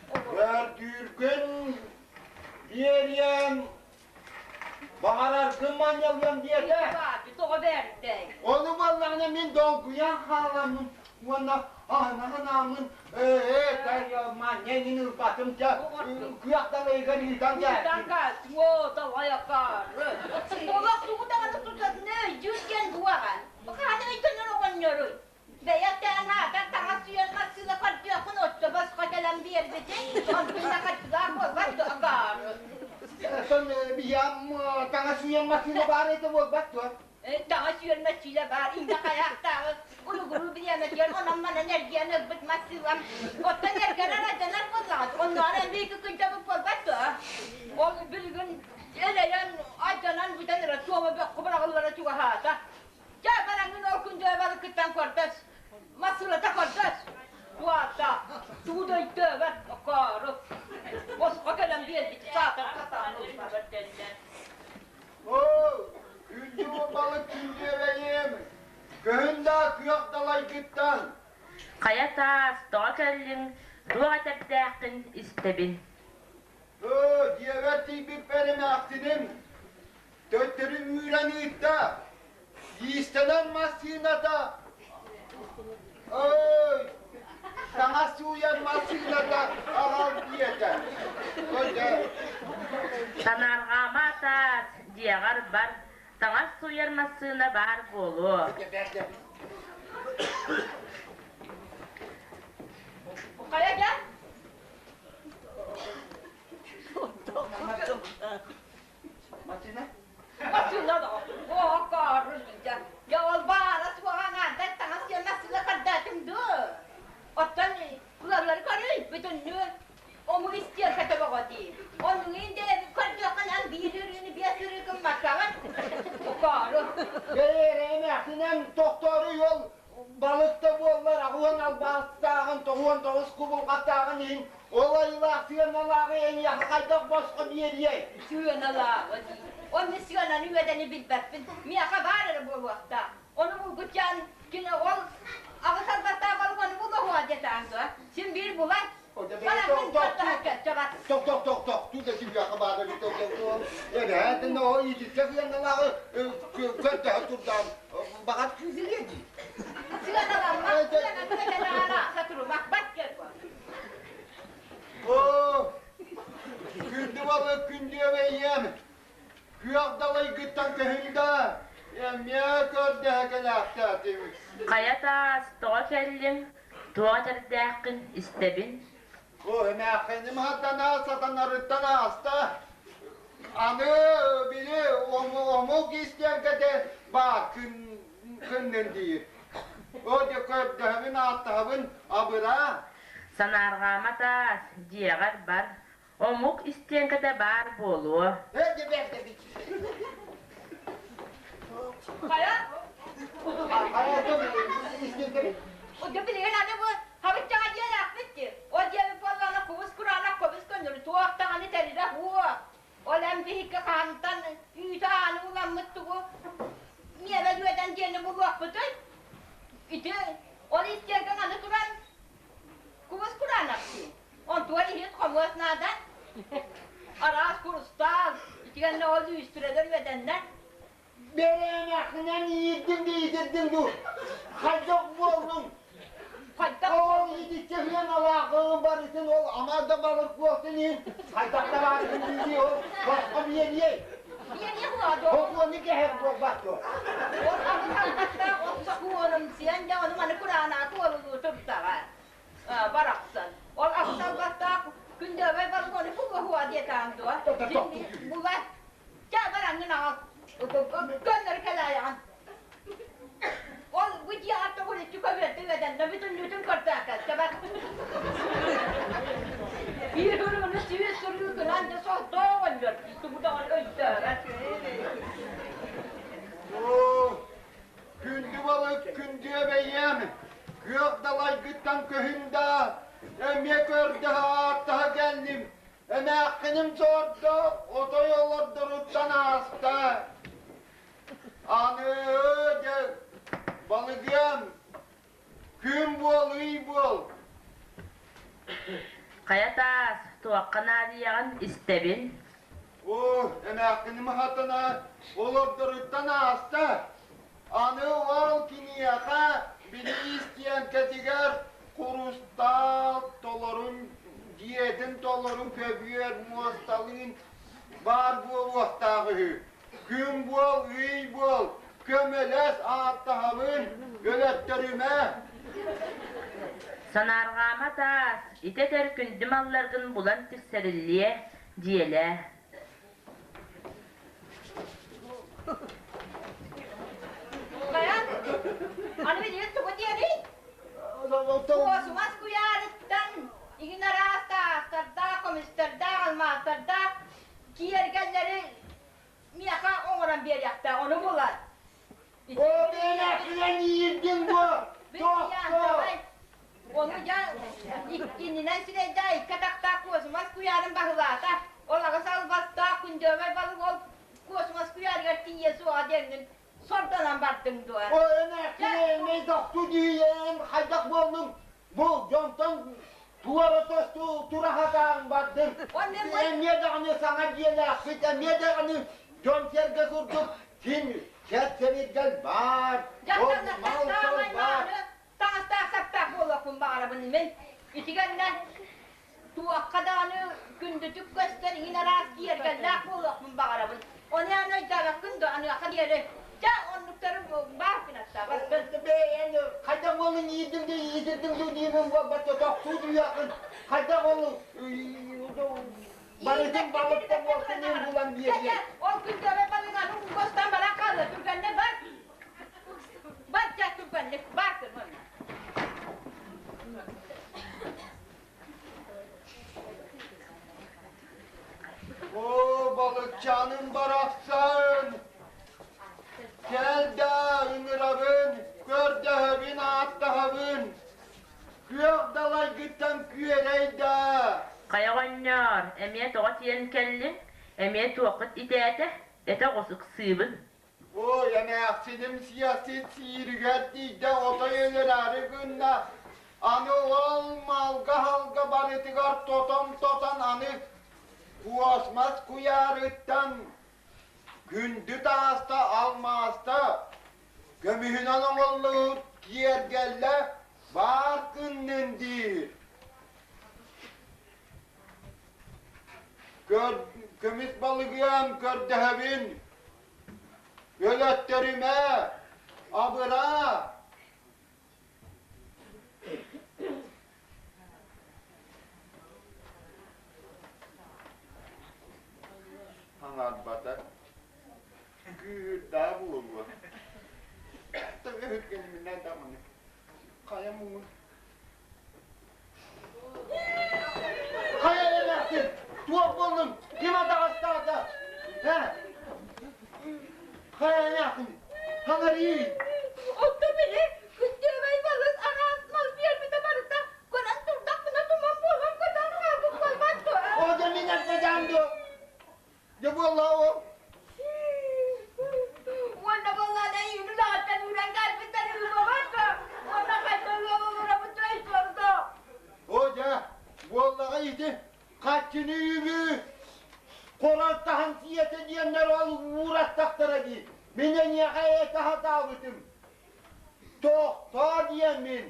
Көрдүүргүн биэриэм, баҕараргын манньалыам диэтэ. Тоҕо бэртэй. Ону буоллаҕына мин долгуйан хааламмын уонна аһына-аһынааммын ээ манньа иҥин ылбатым дьэ күөх далайыгар ыытан Ыытан каастыҥ оо далайакаары. Олох тугу даҕаны тутатына өйдүүр диэн буоҕа. Хааны өйдөнөр оҕонньоруй. Бэйэтээн аатар таҥас сүйэн массыына көрдүөххүн оччо босхо кэлэн биэрбитиҥ, онтун да хаччылаах буолбат дуо акаары. Оттон биһиэм таҥас сүйэн массыына баар этэ буолбат дуо? Таҥас сүйэр массыына баар, инньэ хайаахтааҕы улугуруу бириэмэтигэр онон-манан эргийэн ылбыт массыылам. Оттон эргэрэр алдьанар буоллаҕыт, оннооҕор эмиэ күндэбит буолбат дуо? Ол билигин элэйэн, алдьанан бүтэн эрэ туома бөххө быраҕыллара чугаһаата. Дьэ, бараҥҥын ол күн дьүөбалыккыттан көрдөс. Массыыната көрдөс. Куата, тугу да өйдөөбөт, окоору. Босхо кэлэн биэрбит саатар сатаан ылбат дэннэ. Оо, күндү балык күндүөбэйим, көһүн да күөх далайгыттан. Хайа таас, тоҕо кэллиҥ, туох этэрдээххин истэбин. Оо, дьиэбэр тиийбиппэр эмээхсиним Төттөрү үүрэн ыытта. Иистэнэр массыыната Ой, таҥас сууйар массыыната аҕал диэтэ. Санаарҕаама таас, дьиэҕэр бар, таҥас сууйар массыына баар буолуо. Хайа дьэ? Массыына? Массыына да. Дьэ ол баара суоҕа аҥаардас таҥас диэн массыына хардаатым дуо? Оттон кулаллары көрүй, бүтүннүү омук истиэркэтэ бөҕө дии. Оннугун да көрдөххүнэн биир ырыыны биэс ырыы гыммаккаҕын. Токоору. Бэйэрэ эмээхсинэн тохтоору ол балык да буоллар аҕыан албаастааҕын 99 кубулҕаттааҕын иһин ол айылаах сыаналааҕы эйиэхэ хайдах босхо биэриэй? Сыаналааҕы дии. Онно сыананы үөдэни билбэппин. Миэхэ баар эрэ буолуохтаах. Ону булгуччаан кини ол аҕыс албастаах балык ону булуоҕуа диэтэҕиҥ дуо? Син биир булар. Тох тох тох тох ту да сибиэхэ баада тох тох тох эбээтин оо итиччэ сыаналааҕы көрдөһө турдаан баҕар күүһүлүө дии. Сыаналаммат, сыананы үөдэн турумах бат кэлбо. Оо, күндү балык күндүөбэйиэм, күөх далайгыттан көһүндэ, эмиэ көрдөһө кэлээхтээтим. Хайа таас, тоҕо кэллиҥ, туох этэрдээххин истэбин. Оо, эмээххиним хатана сатанарыттан ааста. Аны били омук истиэҥкэтэ баар күннүн диир. Оо, дьэ көрдөһөбүн, ааттаһабын, абыраа. Санаарҕаама таас, дьиэҕэр бар, омук истиэҥкэтэ баар буолуо. Хайа? Билигин аны бу хабыччаҕа дьиэлээхпит дии. Ол дьиэбит буоллаҕына кубус кураанах көбүс көннөрү туох даҕаны тэрилэ суох. Ол эн биһикки хаантан үүтэ ааны уламмыт тугу миэбэл үөдэн диэни булуохпутуй? Ити ол истиэргэн аны туран кубус кураанах дии. Онтугар иһит хомуос наада. Араас курустаал, итигэннэ ол үүстүрэлэр үөдэннэр. Бэйэмэхинэн иирдим да иитирдим дуу. Хайдах буоллуҥ? Хайдах? Ол иитиччэһиэн алаахын барытын ол ама да балык буолтун иһин хайдах да баарытын дии ол босхо биэриэй. Биэриэ буолуо дуо? Сокуону кэһэр буолбат дуо? Ол абыталбаттаах ол сокуонум сиэн дьэ ону маны кураанаа туолулуу турдаҕа. Барахсан. Ол абыталбаттаах күндүөбэй балык булуоһуа диэтэҕиҥ дуо? Булар. Чэ бараҥҥын аҕал. Көннөрү кэлээйэҕин. Ол бу дьиэҕэр төгүрүччү көбүөрдэ үөдэннэ бүтүннүүтүн көрдөөкөл чэбэр. Биир ырыаны сүүс сырыы гынан да солтоо оҕонньор тугу даҕаны өйдөөбөт. Оо, күндү балык күндүөбэйиэм, күөх далайгыттан көһүн. ааста. Аны дьэ балыгыам күн буол, ый буол. Хайа таас, туохха наадыйаҕын истэбин. Оо, эмээххиним хатана олордоруттан ааста. Аны ол киниэхэ билиис тиэҥкэтигэр курустаал толорун дьиэтин толору көбүөр муосталыын баар буолуохтаах үһү. Күн буол, ый буол, көмөлөс ааттаһабын, өлөттөрүмэ. Санаарҕаама таас, ити этэр күндү малларгын булан тиксэриллиэ, дьиэлээ. Хайа, аны билигин тугу диэрий? Куосумас куйаарыттан игин араас таастардаах, көмүстэрдээх, алмаастардаах киэргэллэри миэхэ оҥорон биэриэхтээх, ону булар. О, бэйэхинэн иирдиҥ бу! Тохтоо! Ону дьэ иккининэн сирэйдээх икки атахтаах куосумас куйаарын баһылаата. Ол аҕыс албастаах күндүөмэй балык ол куосумас куйаарыгар тиийиэ суоҕа диэҥҥин сордонон бардыҥ дуо? О, эмээхсин тохтуу дии хайдах буоллуҥ? Бу дьонтон туора тосту тура сатаан бардыҥ. Эмиэ даҕаны саҥа дьиэлээхпит, эмиэ даҕаны дьон-сэргэ курдук син сэр-сэбиргэл баар, ол мал-сал баар. Таҥастаах-саптаах буолуохпун баҕарабын мин. Итигэннэ туохха даҕаны күндүтүк көстөр иҥин араас киэргэллээх буолуохпун баҕарабын. Ону аны өйдөөбөккүн дуо аныаха диэри? Дьэ, оннуктары баар гынаттаабаппын. Бэйэн хайдах буолун иирдим да иитирдим дуу диибин буолбатта тохтуу дүйэхин хайдах ол барытын балыкта буолсунун булан биэриэ. Ол күндүөбэ балык аны ууга баран хаалла түргэнне бар. Бар дьэ түргэнник бар кырманна. Оо, балыкчааным барахсан! Кэл да ыҥырабын, көрдөһөбүн, ааттаһабын. Күөх далайгыттан күөрэй да! Хайа оҕонньор, эмиэ тоҕо тиийэн кэллиҥ? Эмиэ туоххут итээтэ? Этэ оҕус ыксыыбын. Ой, эмээхсиним сиэхсит сииригэр тиийдэ отой өлөрөөрү гынна. Аны ол малга-халга барытыгар тотон-тотон аны космос куйаарыттан күндү тааста, алмааста көмүһүнэн оҥоллубут киэргэллэ баар гыннын диир. Көр, көмүс балыгыам көрдөһөбүн, өлөттөрүмэ, абыраа. Хаҥарбата, күүһүрдээ буолуо. Өһүргэниминэ даҕаны, хайа муҥун Хайа эмээхсин, туох буоллуҥ? Ким атаҕастаата? Һэ? Хайа эмээхсин, хаҥарыый! Оттон били күндүөбэй балык араас мал биэрбитэ барыта көрөн турдахпына туман буолан көтөн хаалбыт буолбат дуо? О, дьэ мин эрдэжаан дуо? Дьэ буолла ол. Уонна буоллаана иини улаҕаттан ууран кэлбиттэр ылбабат да уонна хайда ылыабылларабыт өйдөрдө. О дьэ, буоллаҕа ити хаччыны үбү хорон таһан сиэтэ диэннэр ол уураттахтара дии. Мин эйиэхэ этэ сатаабытым. Тохтоо диэммин.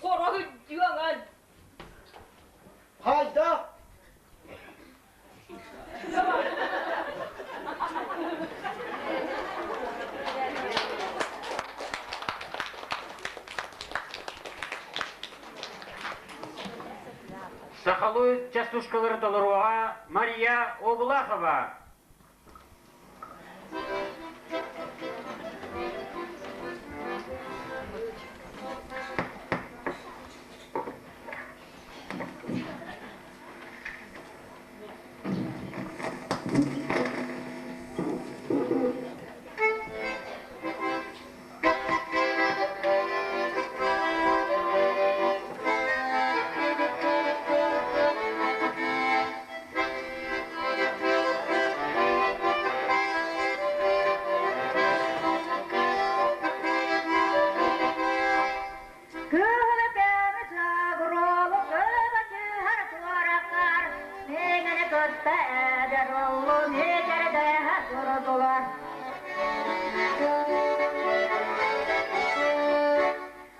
Хороһуйдуоҥан. Хайдах? Сахалыы частушкалары толоруоҕа Мария Облахова. эдэр оллу миэчэрдэһэ турдулар.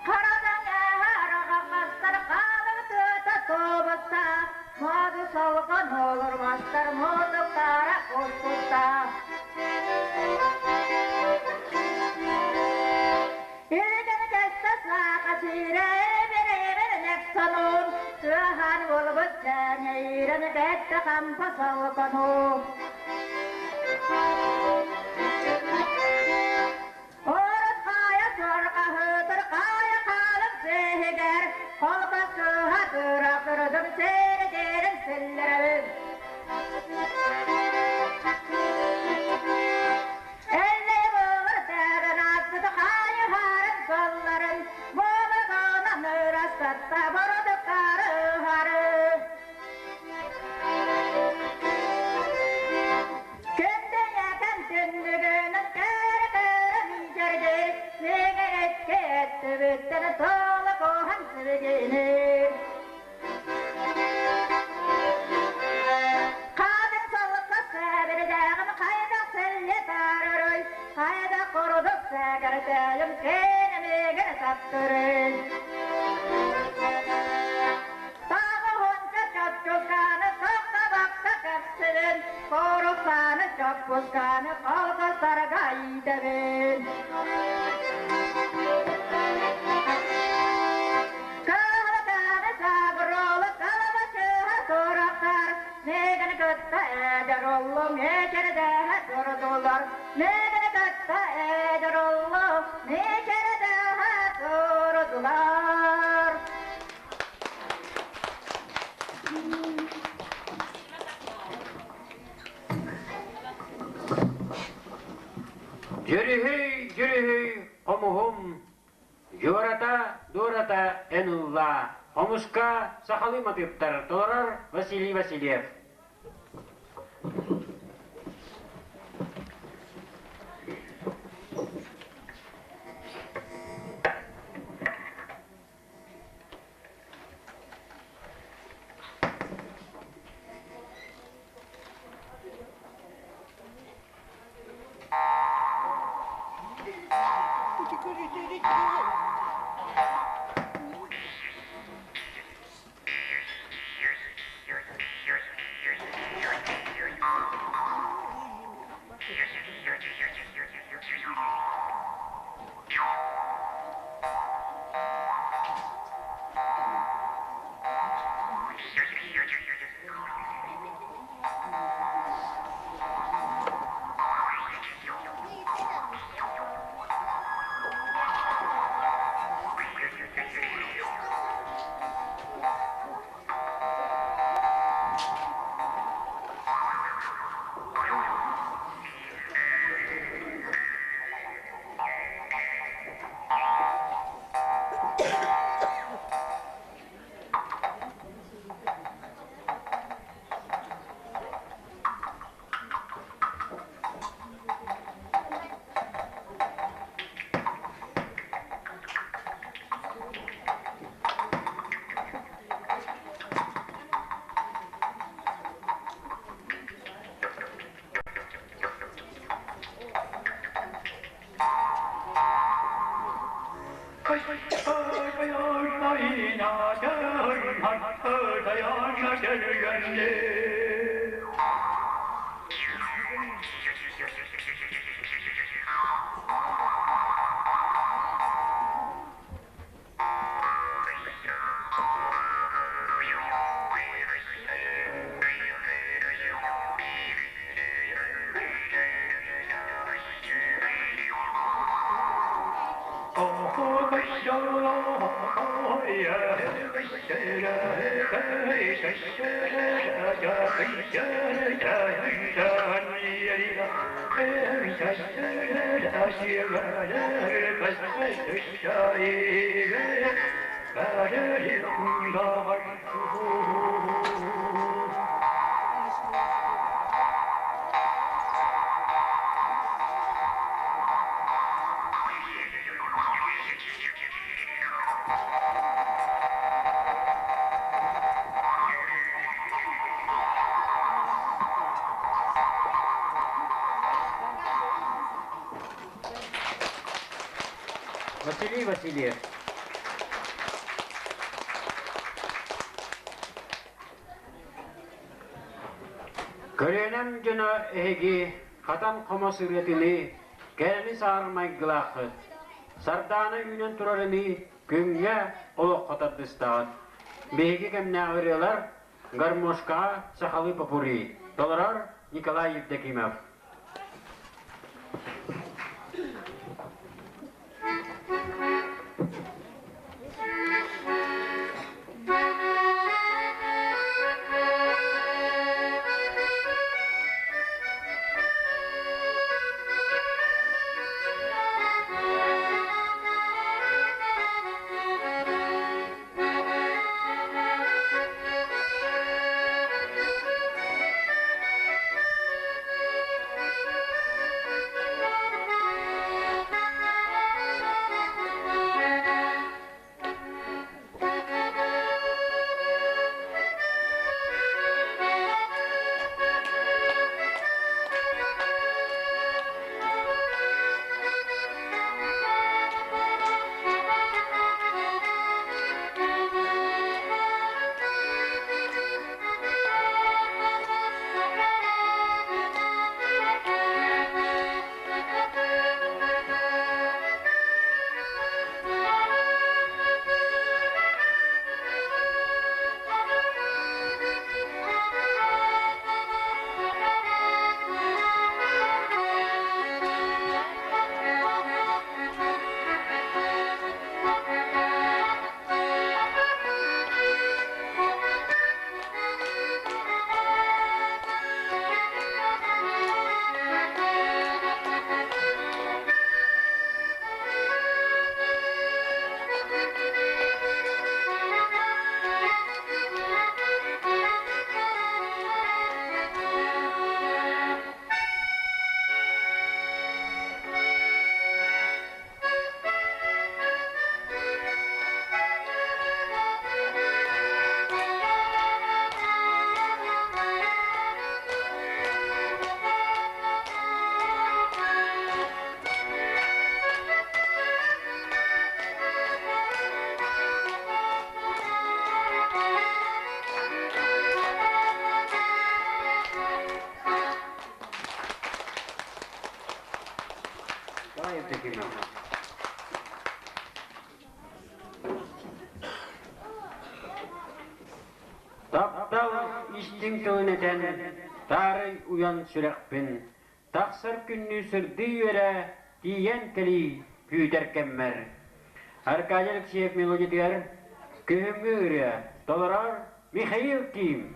Харадаҥ араҕаммастар хаалыҥ тыата тобуста, Муоду солҕон олорбастар муодуктара куспуста. Илигин кэстэ сааха сиирэ эбэр-эбэр сануун, Тыаһаан буолбут дьэҥэйирэн кэттэ хампа солконуу. Орут хаайа сорҕаһытыр хаайа хаалым сиһигэр, Холбос кыыһа тыыра кырдым сири-дирин силлэрэбин. Эллэй буолар тэбэн ааспыт хаайыһарын солларын, Буолугунан ырастатта бородуктары ыһары. Күндэйэтэн түннүгүнэн кэрэ-кэрэ миитэрдир, Миҥэриккэ өттүбүттэн туола куһан сибигинир. Хаадын солукка сэбирдээҕим хайдах сэллэ тарарый, Хайдах курдук сэгэртэйим кээнэмигин таптырый. Таҕыһынча чопчусканы тохтобокко кэпсилин, Корусаны чоппусканы колхозтарга иитэбин. Кыһылыканы сабыролу кылабачыһа сурахтар, Меганы кытта эдэр оллу мечередэһэ турдулар. Меганы кытта эдэр оллу мечередэһэ турдулар. Дьүрүһүй, дьүрүһүй, хомуһум, дьуората, дуората эн ыллаа, хомуска сахалыы матыыптар толорор Василий Васильев. Василий Васильев. Көлүөнэм дьоно эһиги хатан хомос ырыатыныы, кэрэни саар майгылааххыт. Сардаана үүнэн турарыныы күҥҥэ олоххо тардыстаҕыт. Биһиги кэмнээх ырыалар гармошкаҕа сахалыы попури толорор Николай Евдокимов. Николай Евдокимов. Таптал истиҥ тылын этэн, таарый уйан сүрэхпин, тахсар күннүү сырдыы үөрэ, тиийэн кэлии күүтэр кэммэр. Аркадий Алексеев мелодиятыгар Күһүҥҥү ырыа толорор Михаил Ким.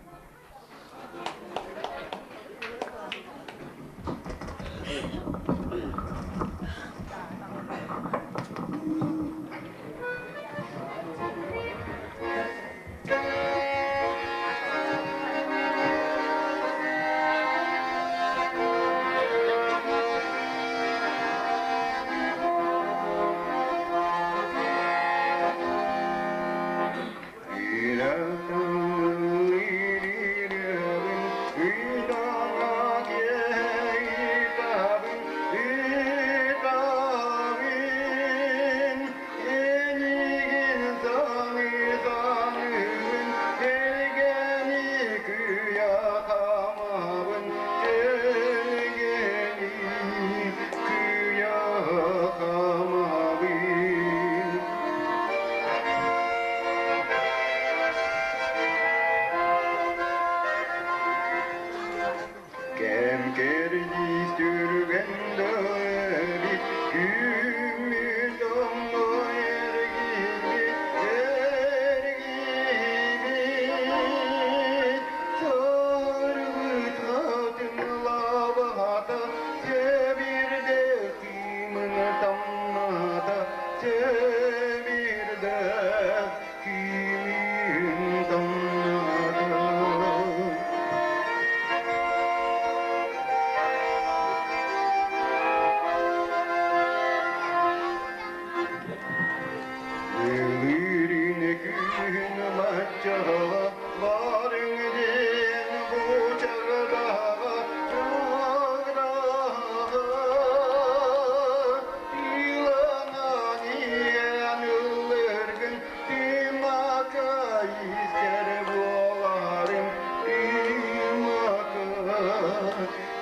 Кэм кэрдиис түргэн да күммүт онно эргийбит эргийбит сарбыт хатыҥлаабата сэбирдэх кыымын тамната сэбирдэх кыымын тамната.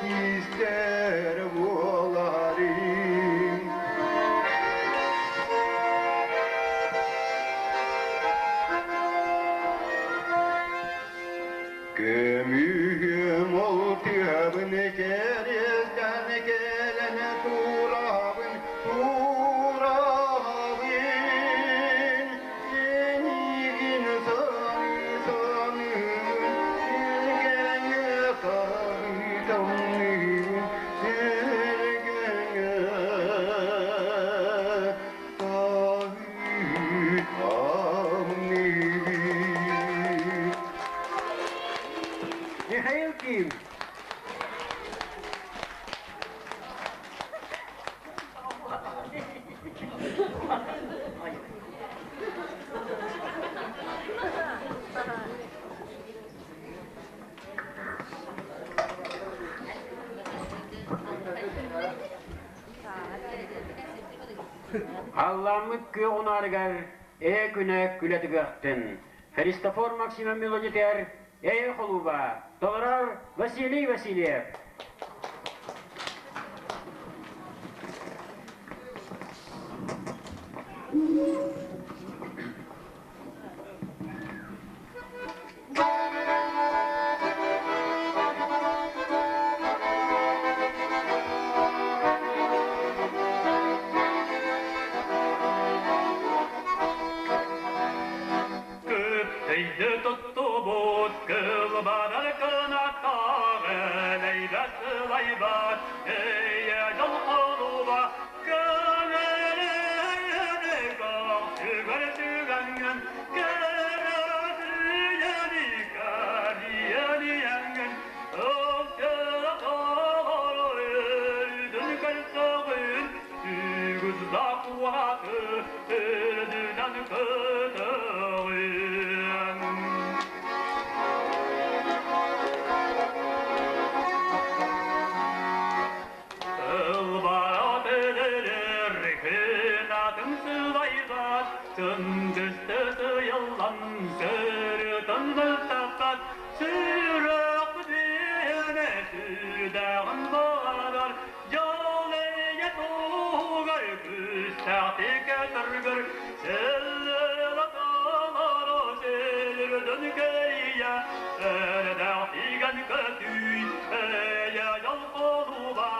Истэр буоларым. Көмүһүм ол тыабын кэриэстээн кэлэн турабын, турабын. Эйигин саныы саныыбын, сэргэҥэ таһытамныыбын, сэргэҥэ таһытамныыбын. Михаил Ким. Алламмыт күөх унаарыгар ээ күнэ күлэ түгөхтүн. Христофор Максимов мелодитер Эйэ холууба толорор Василий Васильев. Көптөйдө туттубут кылбанар кынаттаах элэйбэт сылайбат эйэ дьол холуба көҥүлү сүгэр сүгэҥҥин кэрэтийэни кэрийэниэҥҥин ылсыла өлдүн көрсөҕүн үгүс да куаты үрдүнэн көтөҕүн. Ылбаат өлөрөр кынатын сылайбат, Сындысты сыйыллан сырытын мылтаппат, Сүрэх диэне сүрдэҕин баҕарар, Дьол эйэ туһугар күүстээхтик өтөргөр, Сыллаталары сирден кэрийэ, Эрдээх тигэн көтүй, эйэ дьол холуба,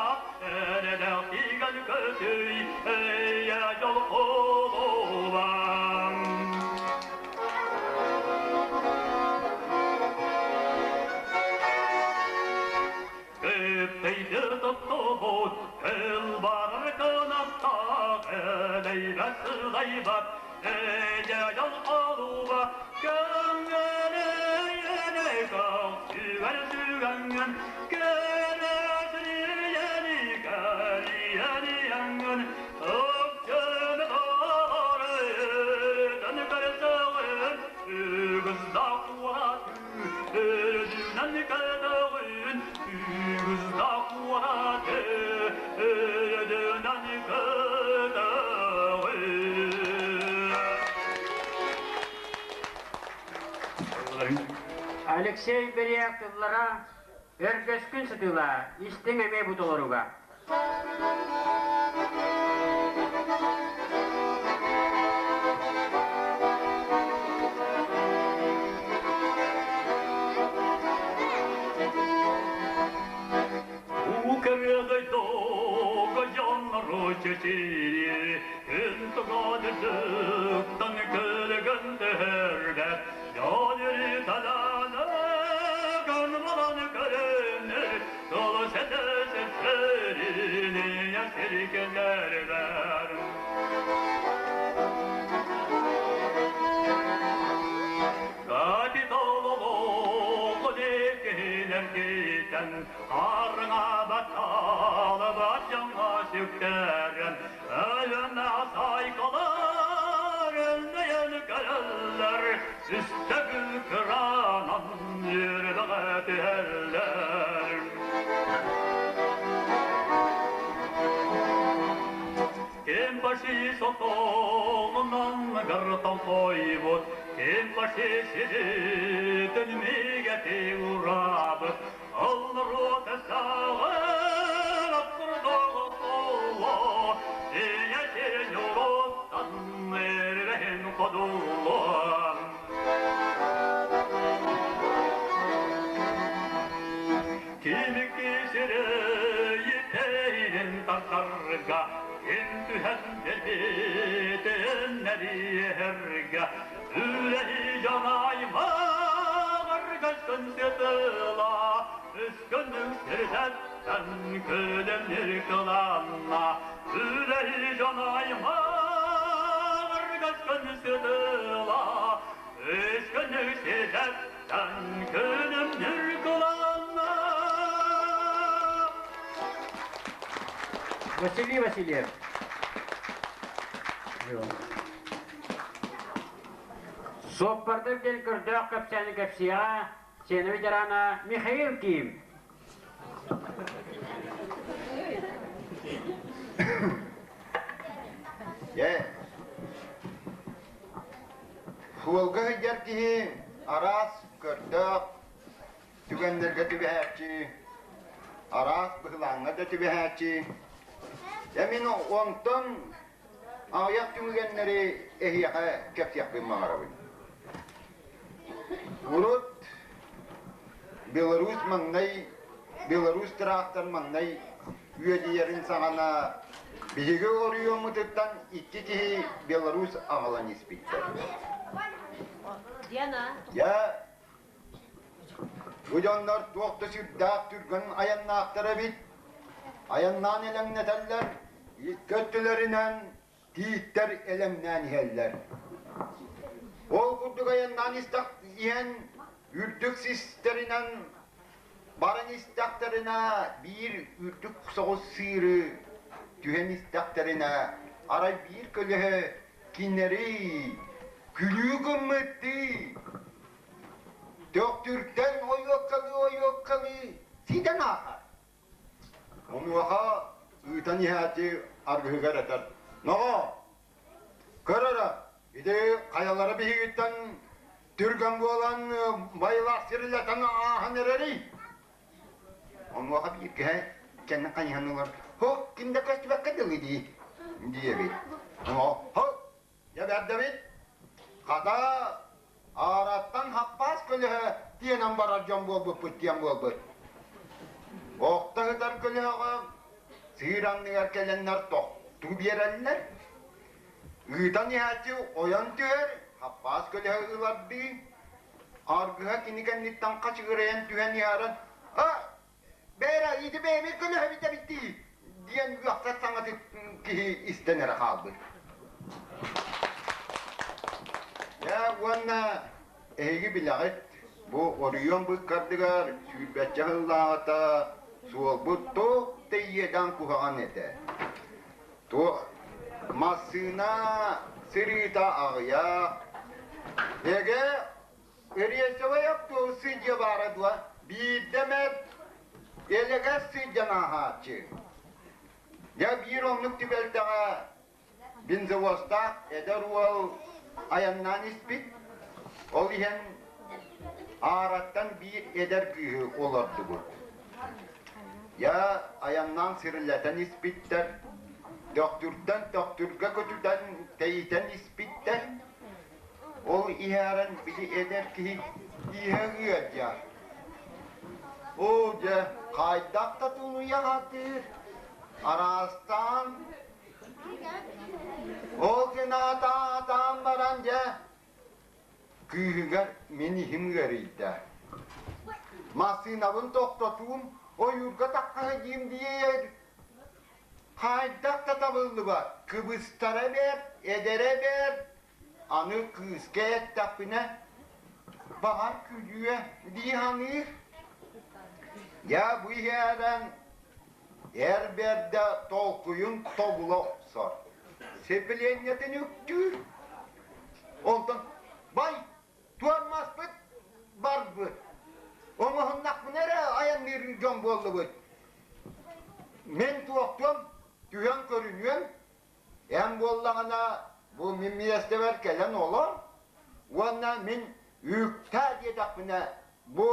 Эрдээх тигэн көтүй, эйэ дьол холуба. Көптөйдө тоттубут, кыл барар кынаттаах, элэйбэт сылайбат, эйэ дьол холуба, көҥүлү сүгэр сүгэҥҥин, кэрэ кэрийэниэҥҥин, өкчөнө торытын көрсөҕүн, үгүс да куаты, үрдүнэн көтөҕүн, үгүс да куаты, үрдүнэн көтөҕүн. Алексей Берияк тыллара өргөскүн сытыыла, истиҥ эмиэ бу толоруга. Укрыдойдога дьоннору чечири, күн туган көлгөн төһөрбөт, дьонүрү таланы көнмалан көрөнү, толу сәтесі сөрүнү ясиркелер. Капитол китен, арыңа баталы батяңа сүктерен, өлөмө сайкалар, өлмөйөн көрөллөр, үстөгүл кыранан yürüdüğe түһэллэр. Кем башы сотоғынан гыртан қойбут, кем башы сиритін мегети урабыт, Ол рота. тардарга, ким түһэн биэрбитин эриэһэргэ, үлэһи дьон аймаҕар көстөн сытыла, үскөннүк сирдэттэн күлүмнүр кыланна, үлэһи дьон аймаҕар көстөн сытыла, үскөннүк сирдэттэн күлүмнүр кыланна. Василий Васильев. Суоппардар диэн көрдөөх кэпсээни кэпсиэҕэ сцена ветерана Михаил Ким. Дьэ, суолга сылдьар киһи араас көрдөөх түгэннэргэ түбэһээччи, араас быһылааҥҥа да түбэһээччи. Дьэ мин онтон аҕыйах түгэннэри эһиэхэ кэпсиэхпин баҕарабын. Урут Беларусь маҥнай Беларусь трактор маҥнай үөдүйэрин саҕана биһиги оройуоммутуттан икки киһи Беларусь аҕалан испиттэр. Дьэ, бу дьоннор туох да сүрдээх түргэн айаннаахтар эбит. Айаннаан элэҥнэтэллэр, икки өттүлэринэн тииттэр элэҥнээн иһэллэр. Ол курдук айаннаан иһэн үрдүк систэринэн баран истэхтэринэ биир үрдүк соҕус сыыры түһэн истэхтэринэ арай биир көлөһө кинилэри күлүү гыммыттыы Төхтүртэн ойуоккалыы-ойуоккалыы ситэн ааһар. Онуоха ыытан иһээччи аргыһыгар этэр: «Ноҕо, көр эрэ, ити хайалара биһигиттэн түргэн буолан байылаах сирилэтэн ааһан эрэрий?» Онуоха бииргэһэ кэннин хайыһан ылар: «Һок, ким да көстүбэккэ дылы дии» диэбит. «Һок, Дьэ бэрдэбит, хата аараттан хаппаас көлөһө тиэнэн барар дьон буолбуппут диэн буолбут. Охто сытар көлөһөҕө сыыр анныгар кэлэннэр тохтуу биэрэллэр. Ыытан иһээччи ойон түһэр, хаппаас көлөһө ылардыы, аргыһа кини кэнниттэн хачыгырайан түһэн иһэрэн, «А, Бээрэ, ити бэйэбит көлөһөбүт эбит дии, диэн үөхсэр саҥатын киһи истэн эрэ хаалбыт. Дьэ уонна эһиги билэҕит, бу оройуон быккардыгар сүүрбэччэ сыллааҕыта суолбут туох да иэдээн куһаҕан этэ. Туох массыына сырыыта аҕыйах, эгэ Рейсовай автобус сылдьыа баара дуо? Биирдэ эмэ элэгэс сылдьан ааһааччы. Дьэ биир оннук түбэлтэҕэ бензовозтаах эдэр уол айаннаан испит. Ол иһэн аараттан биир эдэр кыыһы олордубут. Дьэ айаннаан сирилэтэн испиттэр. Төхтүртэн төхтүргэ көтүтэн тэйитэн испиттэр. Ол иһээрэн били эдэр киһи иһэ ыадьар. Оо дьэ, хайдах да тулуйа сатыыр, араастаан Ол гынаатаатаан баран дьэ, кыыһыгар мин иһим ыарыйда. Массыынабын тохтотуум, ойуурга таххаһа диим диир. Хайдах да табыллыбат, кыбыстара бэрт, эдэрэ бэрт, аны кыыска эттэхпинэ, баҕар күлүө дии саныыр. Дьэ, бу иһээрэн эр бэрдэ толкуйун тобула охсор, сибилиэнньэтин үктүүр. Онтон бай, туормаспыт барбыт. Оҥоһуннахпына эрэ айанныыр дьон буоллубут. Мин туохтуом, түһэн көрүнүөм, эн буоллаҕына бу мин миэстэбэр кэлэн олор уонна мин үктээ диэтэхпинэ бу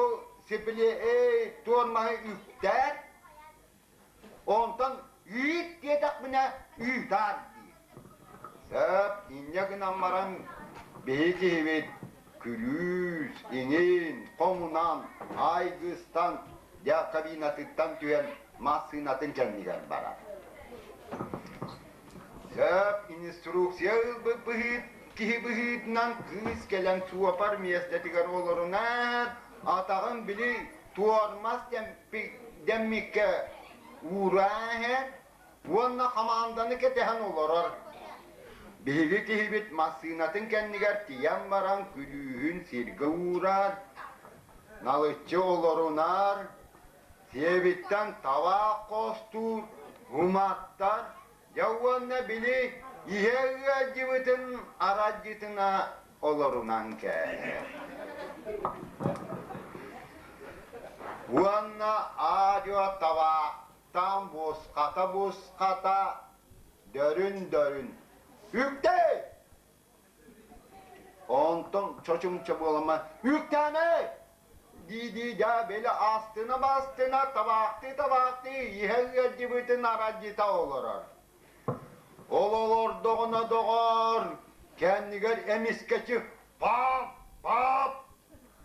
сипили эй туормаһы үктээр, онтон үүт диэтэхпинэ ыытаар диир. Сөп, инньэ гынан баран биһи киһибит күлүүс, иҥин, хомунан, айгыстан, дьэ кабинатыттан түһэн массыынатын кэннигэр барар. Сөп инструкция ылбыт быһыыт киһи быһыытынан кыыс кэлэн суопар миэстэтигэр олорунар, атаҕын били туормас дэммиккэ уураа иһэр уонна хамаанданы кэтэһэн олорор. Биһиги киһибит массыынатын кэннигэр тиийэн баран күлүүһүн сиргэ уурар, налыччы олорунар, сиэбиттэн табаах хостуур, уматтар, дьэ уонна били иһэ ыалдьыбытын арадьытына олорунан кээһэр. Уонна аа-дьуо табаахтаан бусхата-бусхата дөрүн-дөрүн «Үктэй!» Онтон чочумча буолама «Үктээмэй!» дии-дии дьэ били астына-бастына табаахтыы-табаахтыы иһэ ыалдьыбытын арадьыта олорор. Ол олордоҕуна доҕоор, кэннигэр эмискэчи паап, паап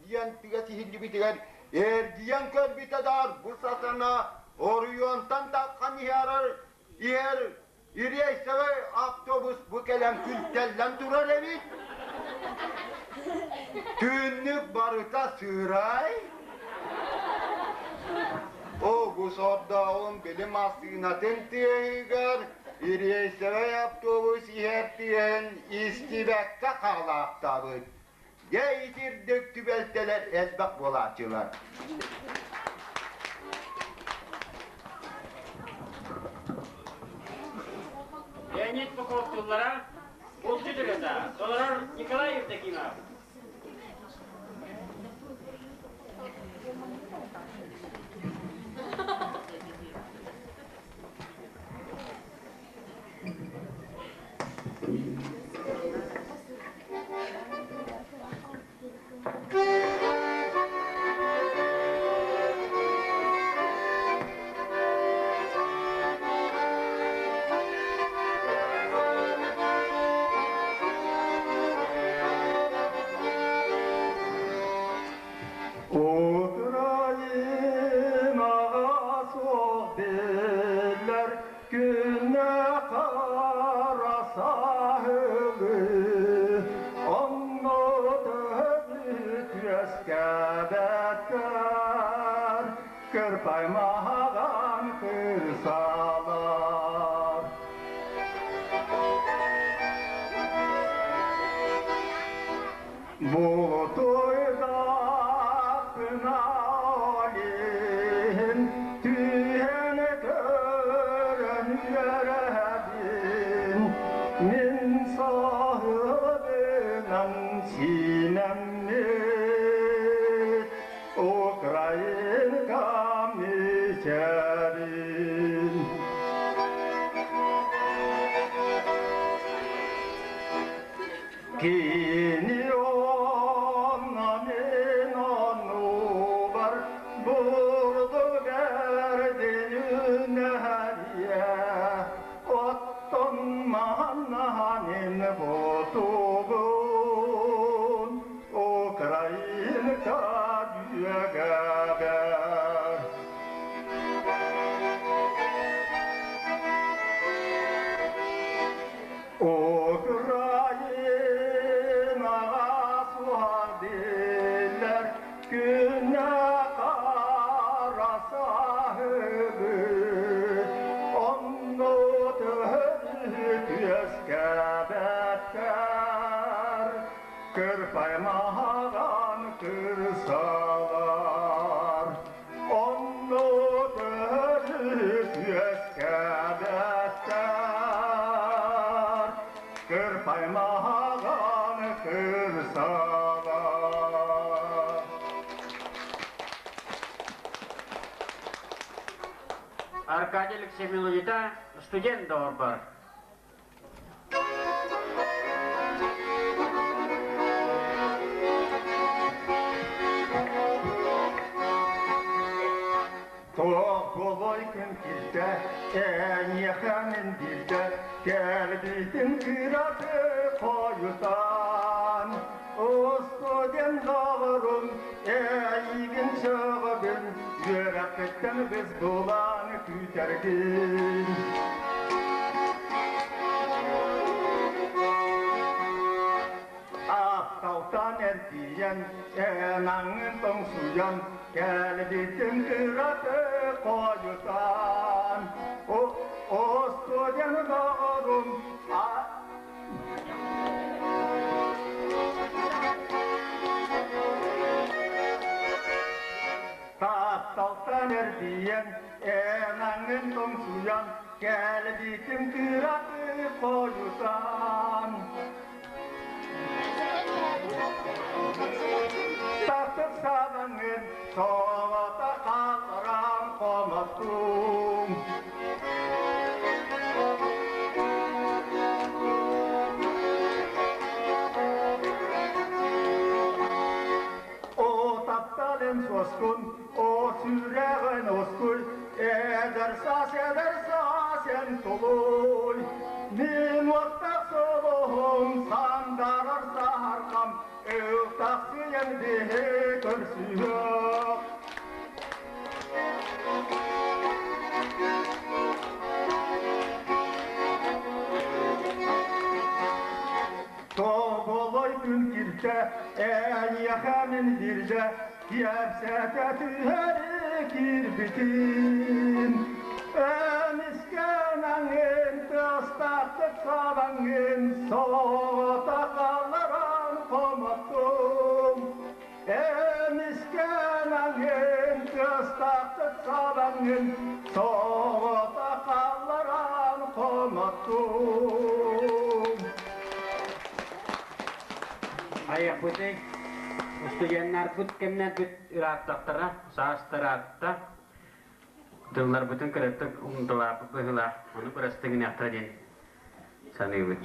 диэн тыас иһиллибитигэр эргийэн көрбүтэ даар бу сатана оройуонтан таххан иһэр иһэр рейсовай автобус бу кэлэн күлтэллэн турар эбит. Түннүк барыта сыырай. Огус ордооҕун били массыынатын тыаһыгар рейсовай автобус иһэр тыаһын истибэккэ хаалаахтаабыт. Дьэ итирдик түбэлтэлэр элбэх буолааччылар. Леонид Попов тыллара Булчут ырыата толорор Николай Евдокимов. Украинаҕа суох биллэр күнэ хара саһылы, онно төһөбүт үөскээбэттэр, кырпай маһаҕан кырсалар. Булутуйдахпына олиһин түһэн көрөн үөрэбин, мин саһылынан сиинэммит Украинкам мичээрин. Кини онно мин оннубар бурдук эрдин үнэһэриэ, оттон маннанин ботугун Украинка дьүөгэбэр. Украинаҕа суһадиллэр күнэ хара саһылы, онно төһөрүт үөскээбэттэр, кырпай маһаҕан кырсалар. Онно төрүт үөскээбэттэр, кырпай маһаҕан кырсалар. Аркадий Алексей Миловита, студент доҕорбор. Тоҕолой күн килтэ, эйиэхэ мин билдэ, кэлбитин кыраты хойутаан. Устуден доҕорум, эйигин сөҕөбүн, үөрэххиттэн біз булан күүтэргин. эрдийэн, эн аҥын тоҥсуйан, кэлбитин кыраты хойутаан. Остуодьан доҕорум, Тапталтан эрдийэн, эн аҥын тоҥсуйан, кэлбитим кыраты хойутаан. Тахсып сабаҥын соҕото хаалларан хомоттум. О тапталын суоскун, о сүрэҕин оскуй, эдэр саас, эдэр саас эн тулуй. Мин уоттах солоһум, сандарар саһархам, ылтахсыйан биһи көрсүһүөх. Тоболой күн киртэ, эйиэхэ мин бирдэ, киэпсэтэ түһэри киирбитим. Эмискэ аҥын тыастаахтык сабаҥын, соҕото хаалларан хомоттум. Эмискэ аҥын тыастаахтык сабаҥын, соҕото хаалларан хомоттум. Айахпытый устудьуоннарбыт кэмнэрбит ырааттахтара, саастараатта тылларбытын кыратык умдалааппыт быһыылаах, ону бырастыгыныахтара диэн саныыбыт.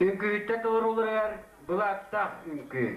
Үҥкүүттэн толорууларыгар былааттаах үҥкүү.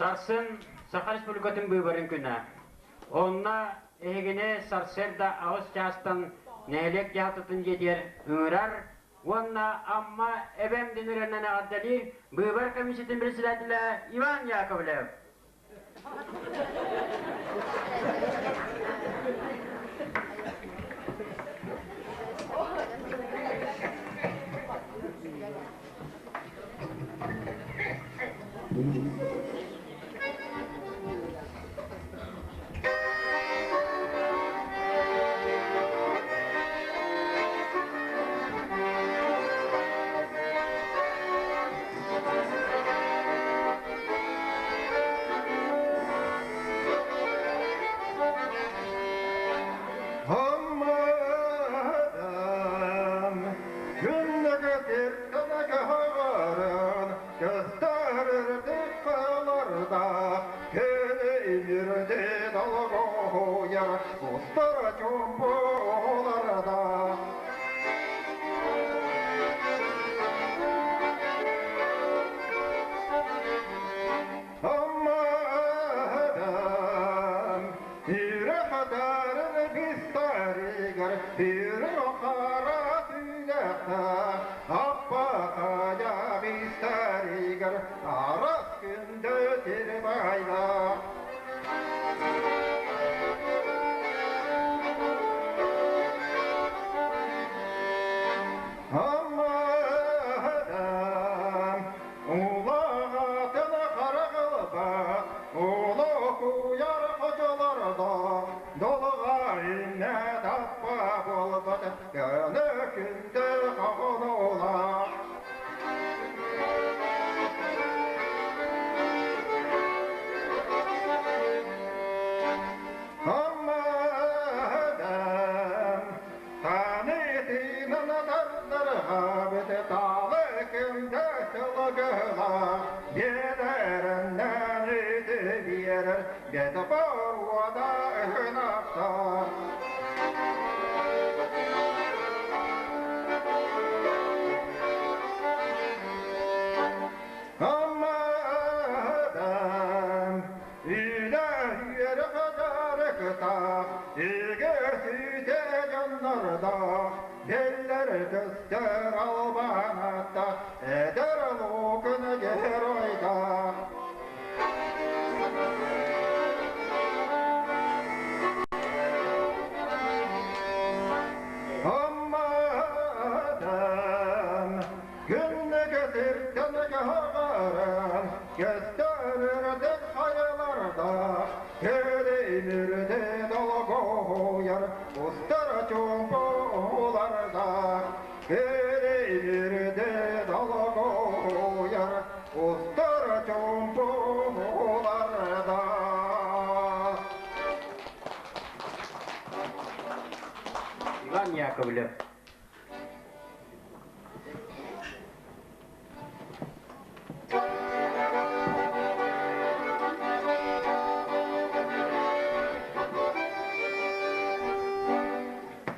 Сарсын Саха Республикатын быыбарын күнэ. Онно эһигини сарсыарда аҕыс чаастан нэһилиэк дьаһалтатын дьиэтигэр ыҥырар уонна Амма эбэм дэнэринэн эҕэрдэлиир быыбар комиссиятын председателэ Иван Яковлев. Аммадан күннүгү тиртэнэгэ хаҕарын көстөрүрдүк кыларда күнү имирди долгуйар устар чумпуларда. Аммадан үрэхтэрин бистэригэр үрүҥ хара түгэххэ аппахайа бистэригэр арас күндү тирбайда. Аммадан улаҕатын хараҕылба улуһуйар хочолордо долга иннэ таппа буолбат көнө күндэ хоҕонула. Аммадан Танытынан тардарҕабыт таалы күндэ сылгыла биэдэрэннэн үтү биэрэр бэт боруода ыһынахта. Аммадан үлэ үөрэх дьарыктаах үгүсүтэ дьоннордоох биллэр көстөр албанатта эдэр луукун геройдаах. Аммадан күннүгү сиртэн көһөҕөрөн көстөрүрдүк хайаларда көлөймүрдэ долгуйар устар чуумпуларда көлөймүрдэ долгуйар устар чуумпуларда. Иван Яковлев.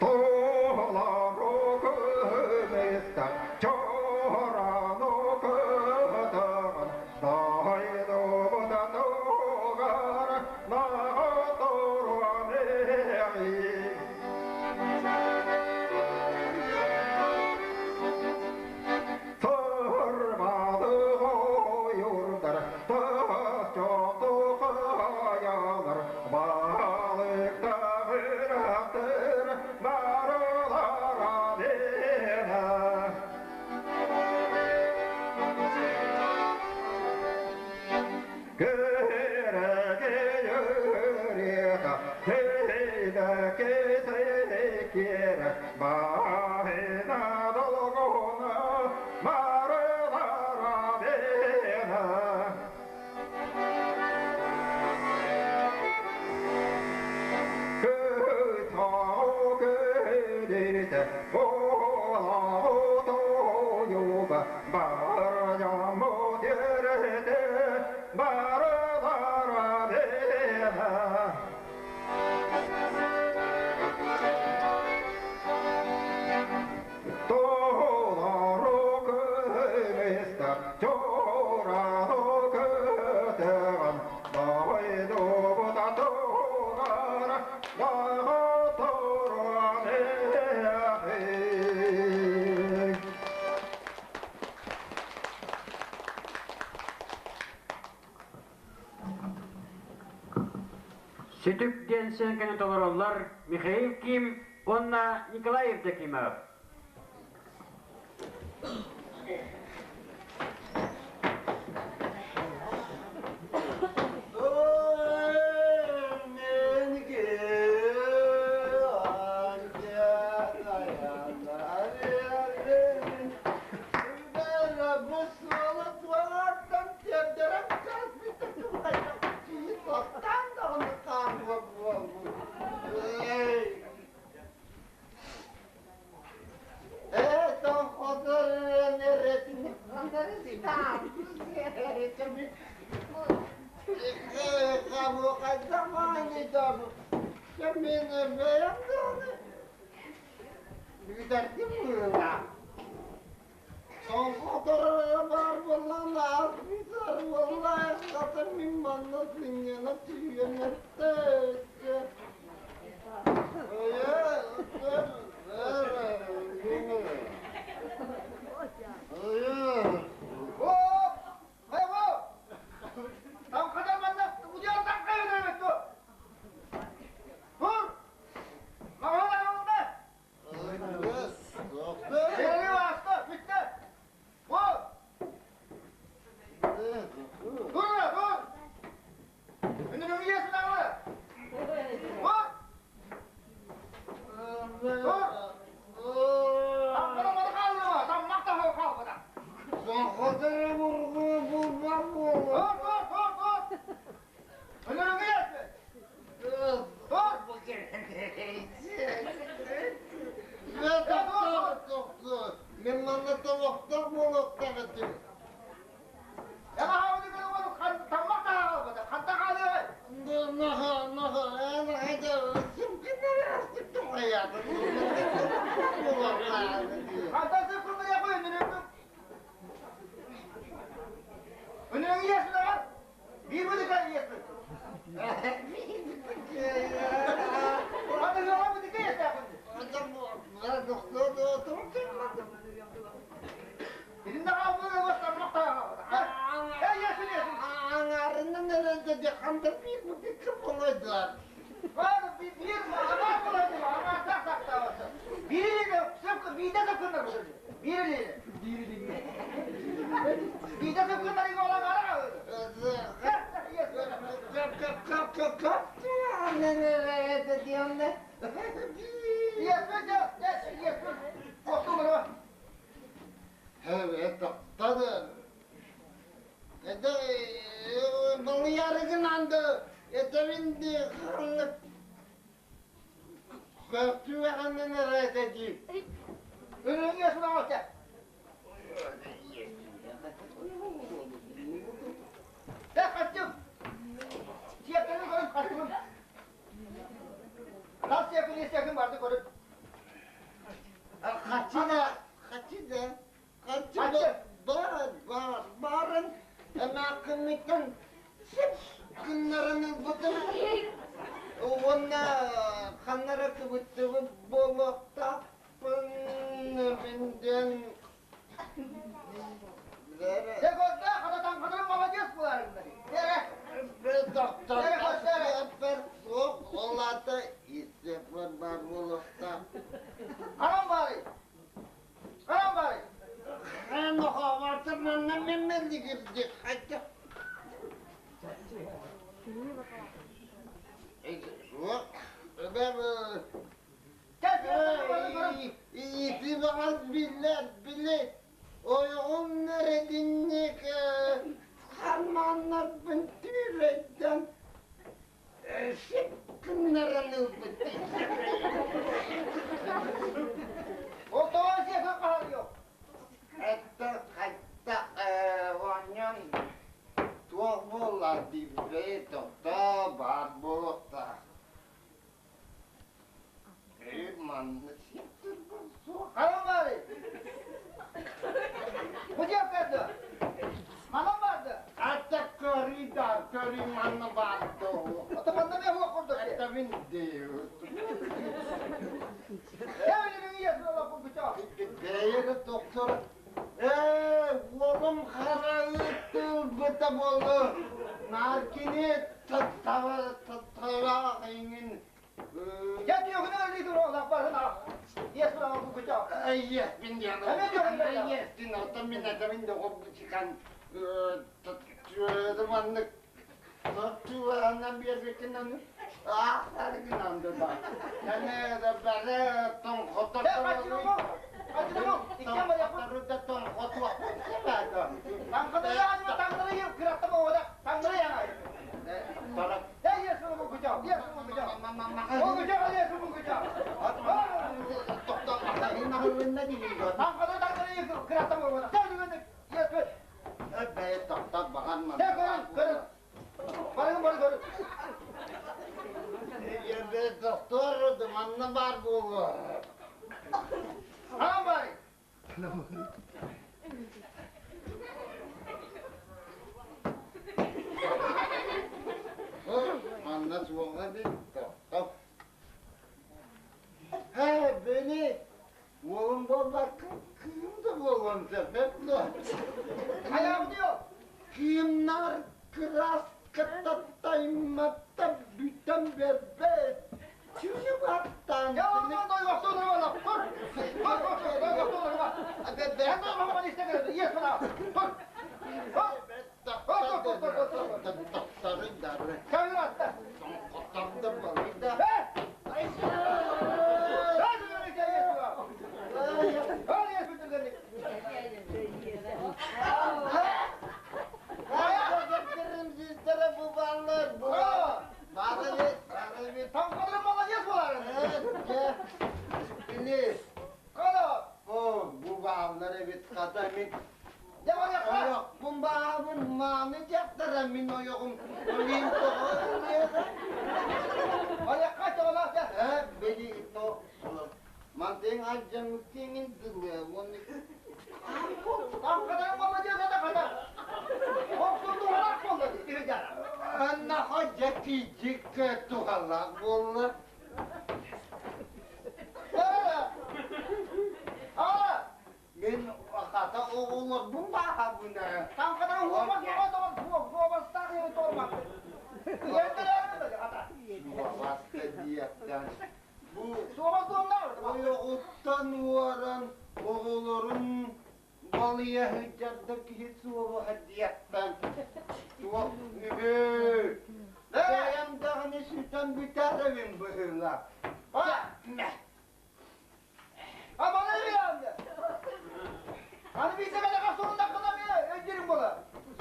Туолару көмүстэн чорану көтөҕөн дойдубут тугар наҕотуруон эҕий. Сырбалы ойурдар тас хайалар балыктах үрэхтэр барылара диэнэ. Көрөгөйөрүөтэ тэйбэкэ тэйкиэрэ баһына долгуна барылара диэнэ. Барылара. Сүтүк диэн сценканы толороллор Михаил Ким уонна Николай Евдокимов. Бүтэрдим быһыылаах. Соҕотор баар буоллаҕына ас буолла, хата мин манна сынньана түһүөм этэ. Мен манна тобохтох буолуохтаах этим. Наар кини табаах иҥин Я диогна ли дуро лах барына. Ес бана бу куча. Yes бин диэн. Yes дин оттон мин этэмин да хоббучикан маннык туанан биэрбиккинэн аахтаргынан да ба. Яне да бары тон хотор. Тон хотуа. Таңкада таңкада кыратта бода. Таңкада яңа. Я ес бу куча. Ес бу куча. Бу куча ес бу куча. Таңкада таңкада кыратта бода. Ес бу. Барın барın барın. Doktor, manna бар болу. Tamam bari. Манна суоҕа бит тоқтоп. He, beni oğlum болбак кыым да болгон себеп Ayağım diyor. Кыымнар краска таттайматта бүтэн бербет. Чүнү баттан. Ya ondan doymak doğru bana. Dur. Dur dur dur. Doymak doğru bana. Ben de bana istemiyorum. Yes bana. Dur. Dur. Dur dur dur dur dur. Çevir hatta. He! Hadi böyle şey yes bana. Hadi yes bitirdik. Sizlere bu varlık bu. Bari Tam kadar malacağız bunları. Evet, Bini. Kala. O bu bağları bit kadar min. Ne var ya? Yok, bu bağın manı yaptıra min o yokum. Min Var ya kaç ola ya? He, beni to. Mantığın acım kimin dili. Onu Tam kadar malacağız da kadar. Korktuğunda olarak oldu. Bir gel. Anna hoca tijik tuhalak bollu. Nerede? Aa! Мен хата оғылыр бұн баға бұны. Там kadar huomas huomas huomas tahi tormak. Yendiler ata. Суабасты диеттен. Бу Суомас дуомнар. ойоғуттан уаран оғылырын балыя хыджарды кихи суаба диеттен. Туа үбі. Бәйәмдағыны сүтен бүтәревин бұхыла. Ha! Aman ne bileyim. Hani bize kadar sonunda kadar bir öncerim bola.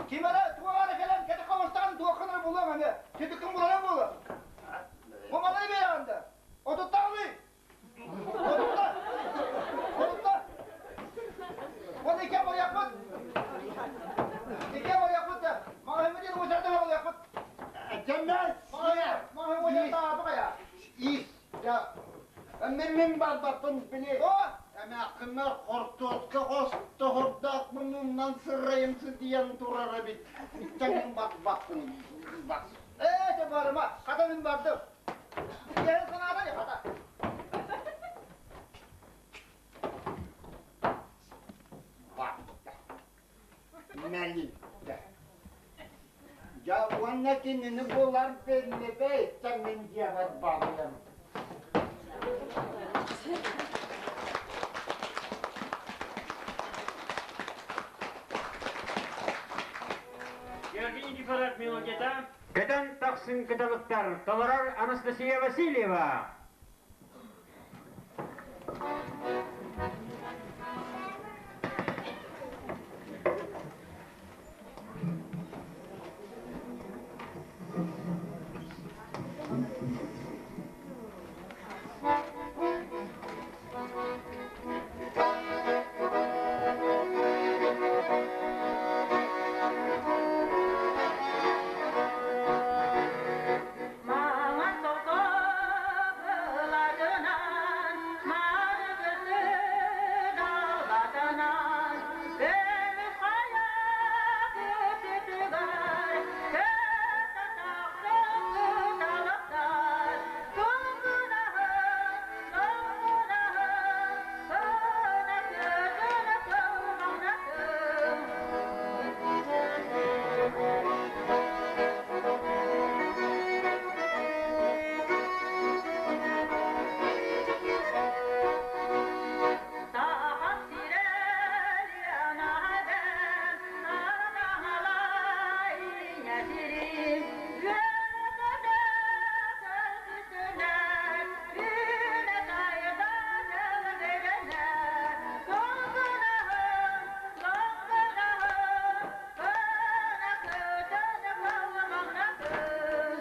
Kimere tuğara gelen kedi kavuştan tuğakını bulam hani. Kedi kim bulan bola. Bu bana ne bileyim. Otuttan mı? Otuttan. Otuttan. Onu iki var yapın. İki var yapın da. Mahmud'un uçarda var yapın. Cemez. Mahmud uçarda bak ya. İş. Ya. Мен мен барбаппын біле. Әмә кымар хортотка хосты хордак муннан сырайымсы диyan турара бит. Иттен бак бакпын. Бак. Ee, barıma. Kadının vardı. Gel sana da ya hata. Бак. Мәли. Я уанна кинини болар белли бе, мен диябат барыям. Георгий Никифоров мелодията. Кэтэн тахсын кыталыктар, толорор Анастасия Васильева. Маңан соғыларынан, марғысы сирим үөрэ-көтө көрбүтүнэн үүнэ-сайда чэлгийэнэ долгунаһын, долгунаһын, кына көтөн кылмаҥнатын.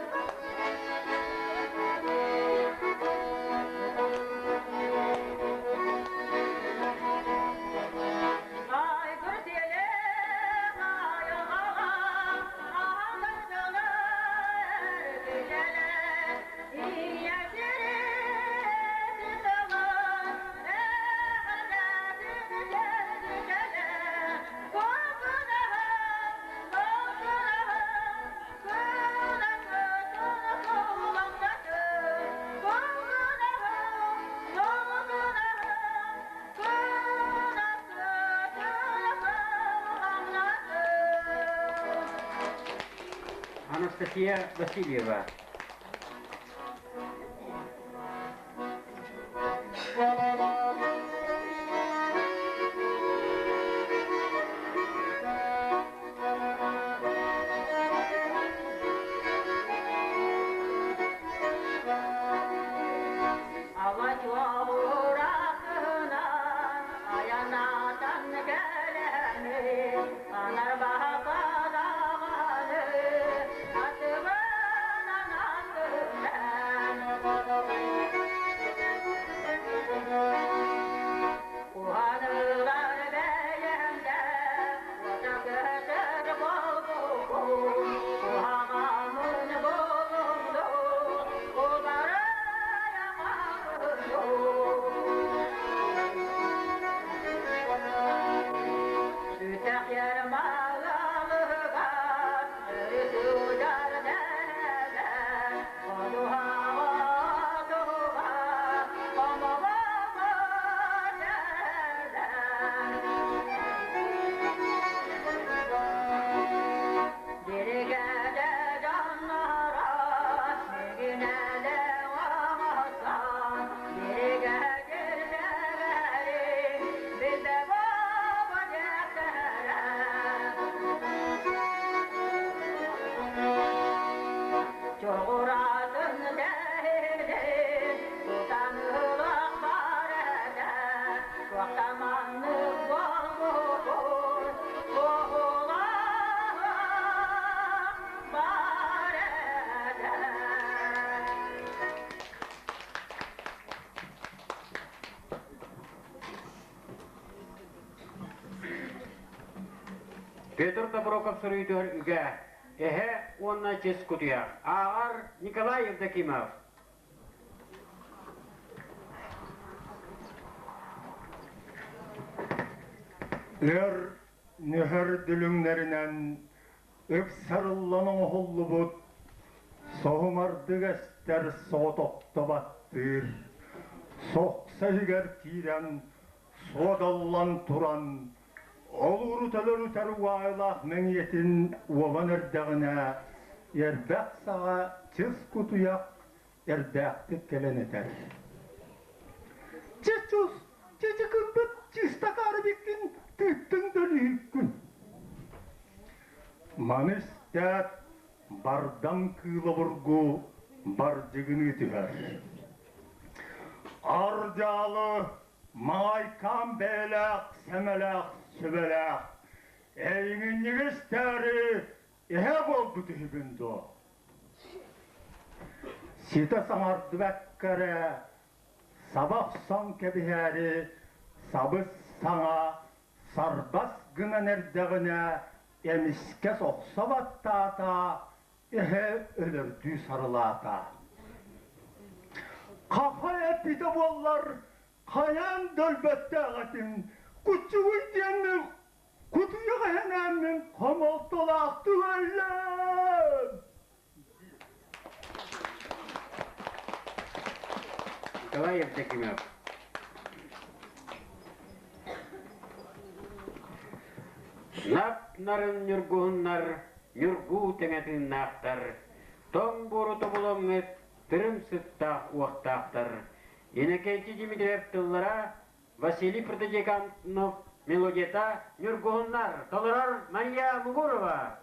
Айгыр сиэлээх айылҕаҕа аһаҕас дьоно эргитэлэр, Ийэ сирин тылын эҕэрдэтин тиэрдитэлэр. Куокунаһын, куокунаһын, кынакытын куллаҥнатын, Куокунаһын, куокунаһын, Анастасия Васильева. Ала-чуо айанатан кэлэни, анарбаһа даҕаны, атыбынан Уһаныылар бэйэҥдэ, уота көтөр буолбуккун, уһаҕаммын булунну, утарыйа Сүтэх Ермолалыгар өрүсүдэр дэлэр, Одуһаҕа туһуга хомолоҕо Диригэдэ дьонноро мигинэлэ оҥостон, Диригэ дирдэгэри билбэ буолбу диэхтэрэ. Чоҕуратын дэһилин тутан ылах бар этэ, Туохтаманнык буолбуппун туоһулаах бар этэ. Петр Доброков суруйдугар үгэ, эһэ уонна чес кутуйах. Ааҕар Николай Евдокимов. Өр нүһэр дүлүҥнэринэн ыпсарыллан оҥоһуллубут соһумардык эстэр соҕотохто баттыыр, сохсо иһигэр киирэн суодаллан туран олууру төлөрүтэр угаайылаах мэҥиэтин уолан эрдэҕинэ эрбэх саҕа чыс кутуйах эрдээхтик кэлэн этэр. Чичус, чичикырбыт чыыстакаары биккин тыыттыҥ дөлүһүккүн. Маны истээт, бардам кыыл обургу бардьыгыныы түһэр. Ардьаалы маайкаан бэйэлээх, сэмэлээх, сүбэлээх, эйиҥинньиги истээри эһэ буолбут үһүбүн дуо? Ситэ саҥардыбакка эрэ саба охсон кэбиһээри сабыс-саҥа сарбас гынан эрдэҕинэ эмискэ сохсо баттаата, эһэ өлөрдүү сарылаата. Хаха эппитэ буоллар, хайаан да өлбөттөөх этим, куччугуй диэммин кутуйах эһэнээммин хомолтолоохтук өллөм. Николай Евдокимов. Нап-нарын ньургуһуннар, ньургуу тэҥэ тыыннаахтар, тоҥ буору тобулаҥҥыт тырым сыттаах уохтаахтар. Иннокентий Дмитриев тыллара Василий мелодията Ньургуһуннар толорор Мария Мугурова.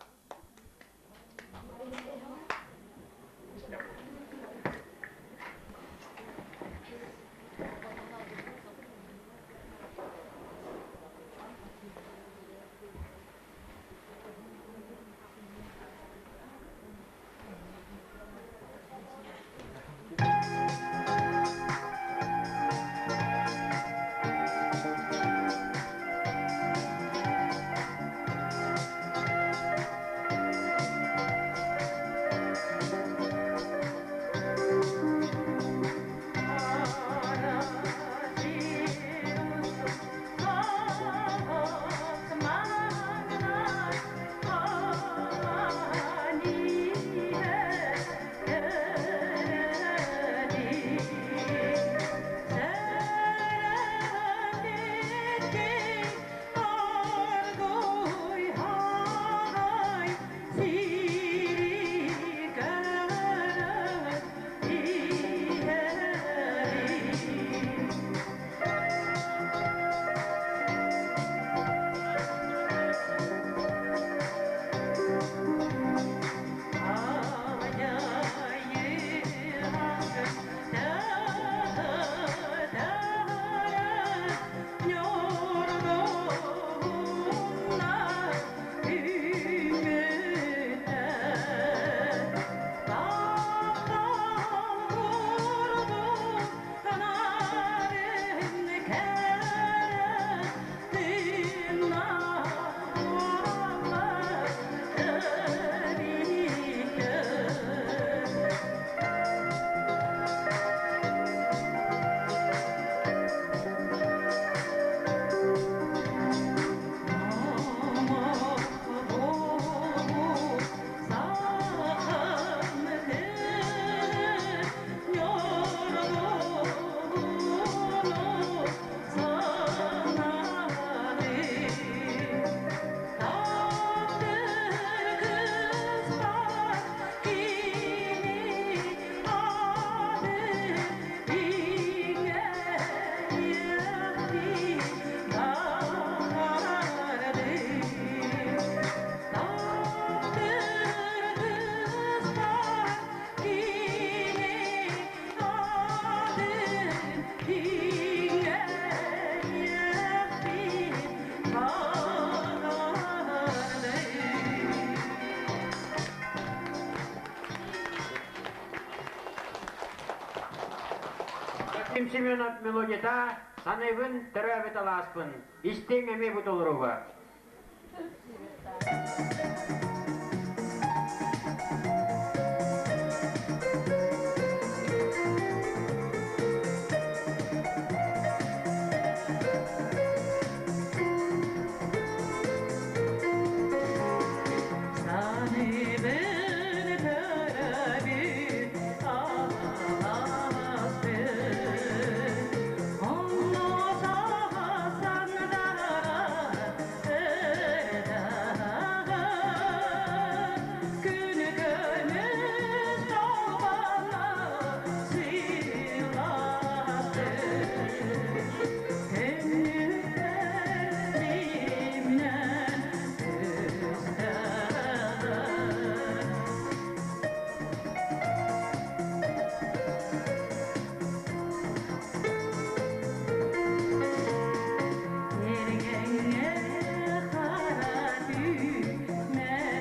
Максим Семенов мелодията Саныыбын төрөөбүт алааспын, истиҥ эмиэ бу толоруга. Саныыбын төрөөбүт алааспын, онно саҕа Күн көмүс долбана сыйласты, Көннүктеримнен көстәді. Тиэргэҥҥэ хара түүмэчиктэр,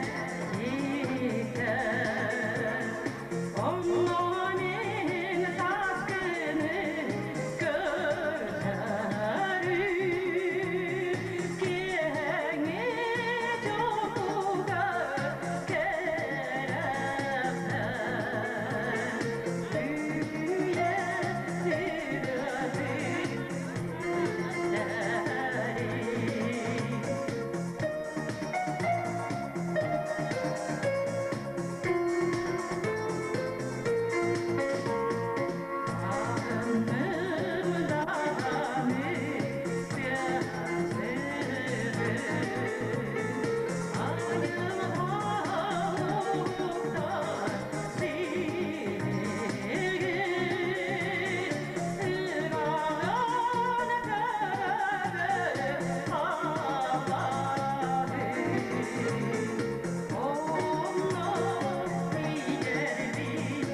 Онно мин таскыны көрсөрүм, Киэһэҥҥи чуумпуга кэрэхсээн, Үйэ ырыатын истэрим. Аҕынным даҕаны тыаһасыгын, Айылҕа уһуктар силигин, Ырааҕын көрөбүн алааһын. Онно тиийэрбин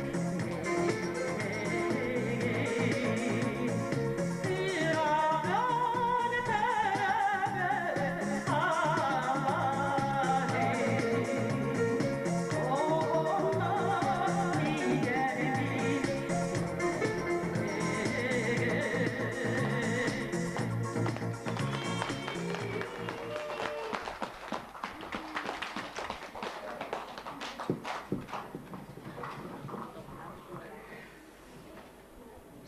Ырааҕын көрөбүн алааһын. Онно тиийэрбин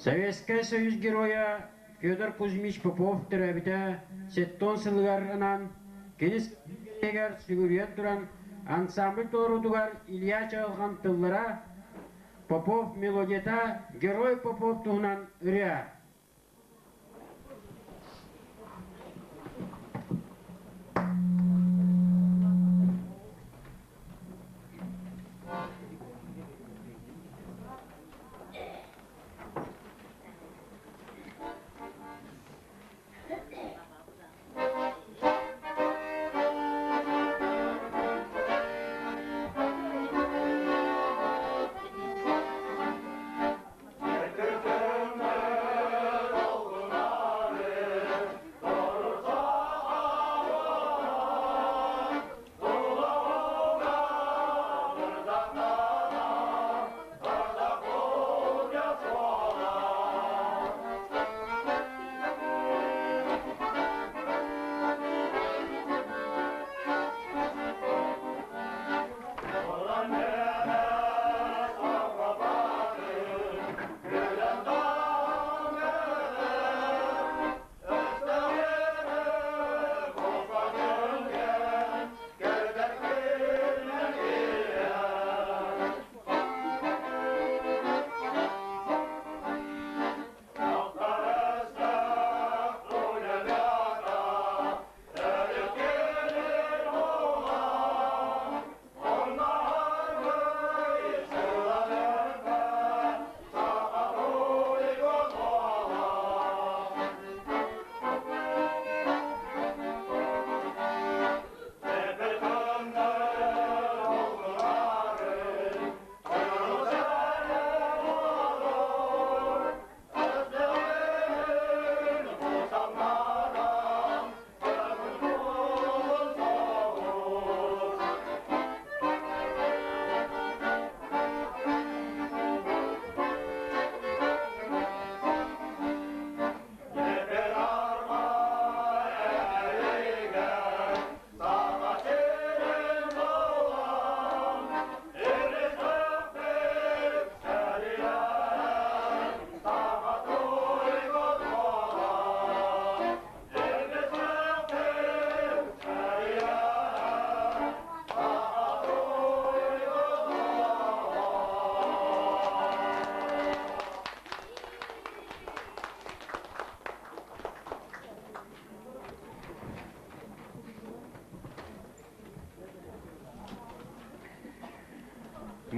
Советскай Союз Геройа Федор Кузьмич Попов төрөөбүтэ 70 сылыгар анаан кини киһигэр сүгүрүйэн туран ансамбль толоруутугар Илья Чаҕылҕан тыллара Попов мелодията Герой Попов туһунан ырыа.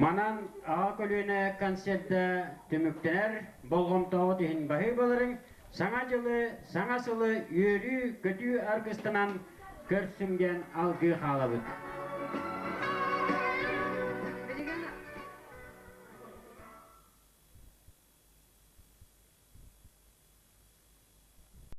Манан аҕа көлүөнэ концерта түмүктэнэр, болҕомтоҕут иһин баһыыбаларыҥ, Саҥа дьылы, саҥа сылы үөрүү-көтүү аргыстанан көрсүҥ диэн алгыы хаалабыт.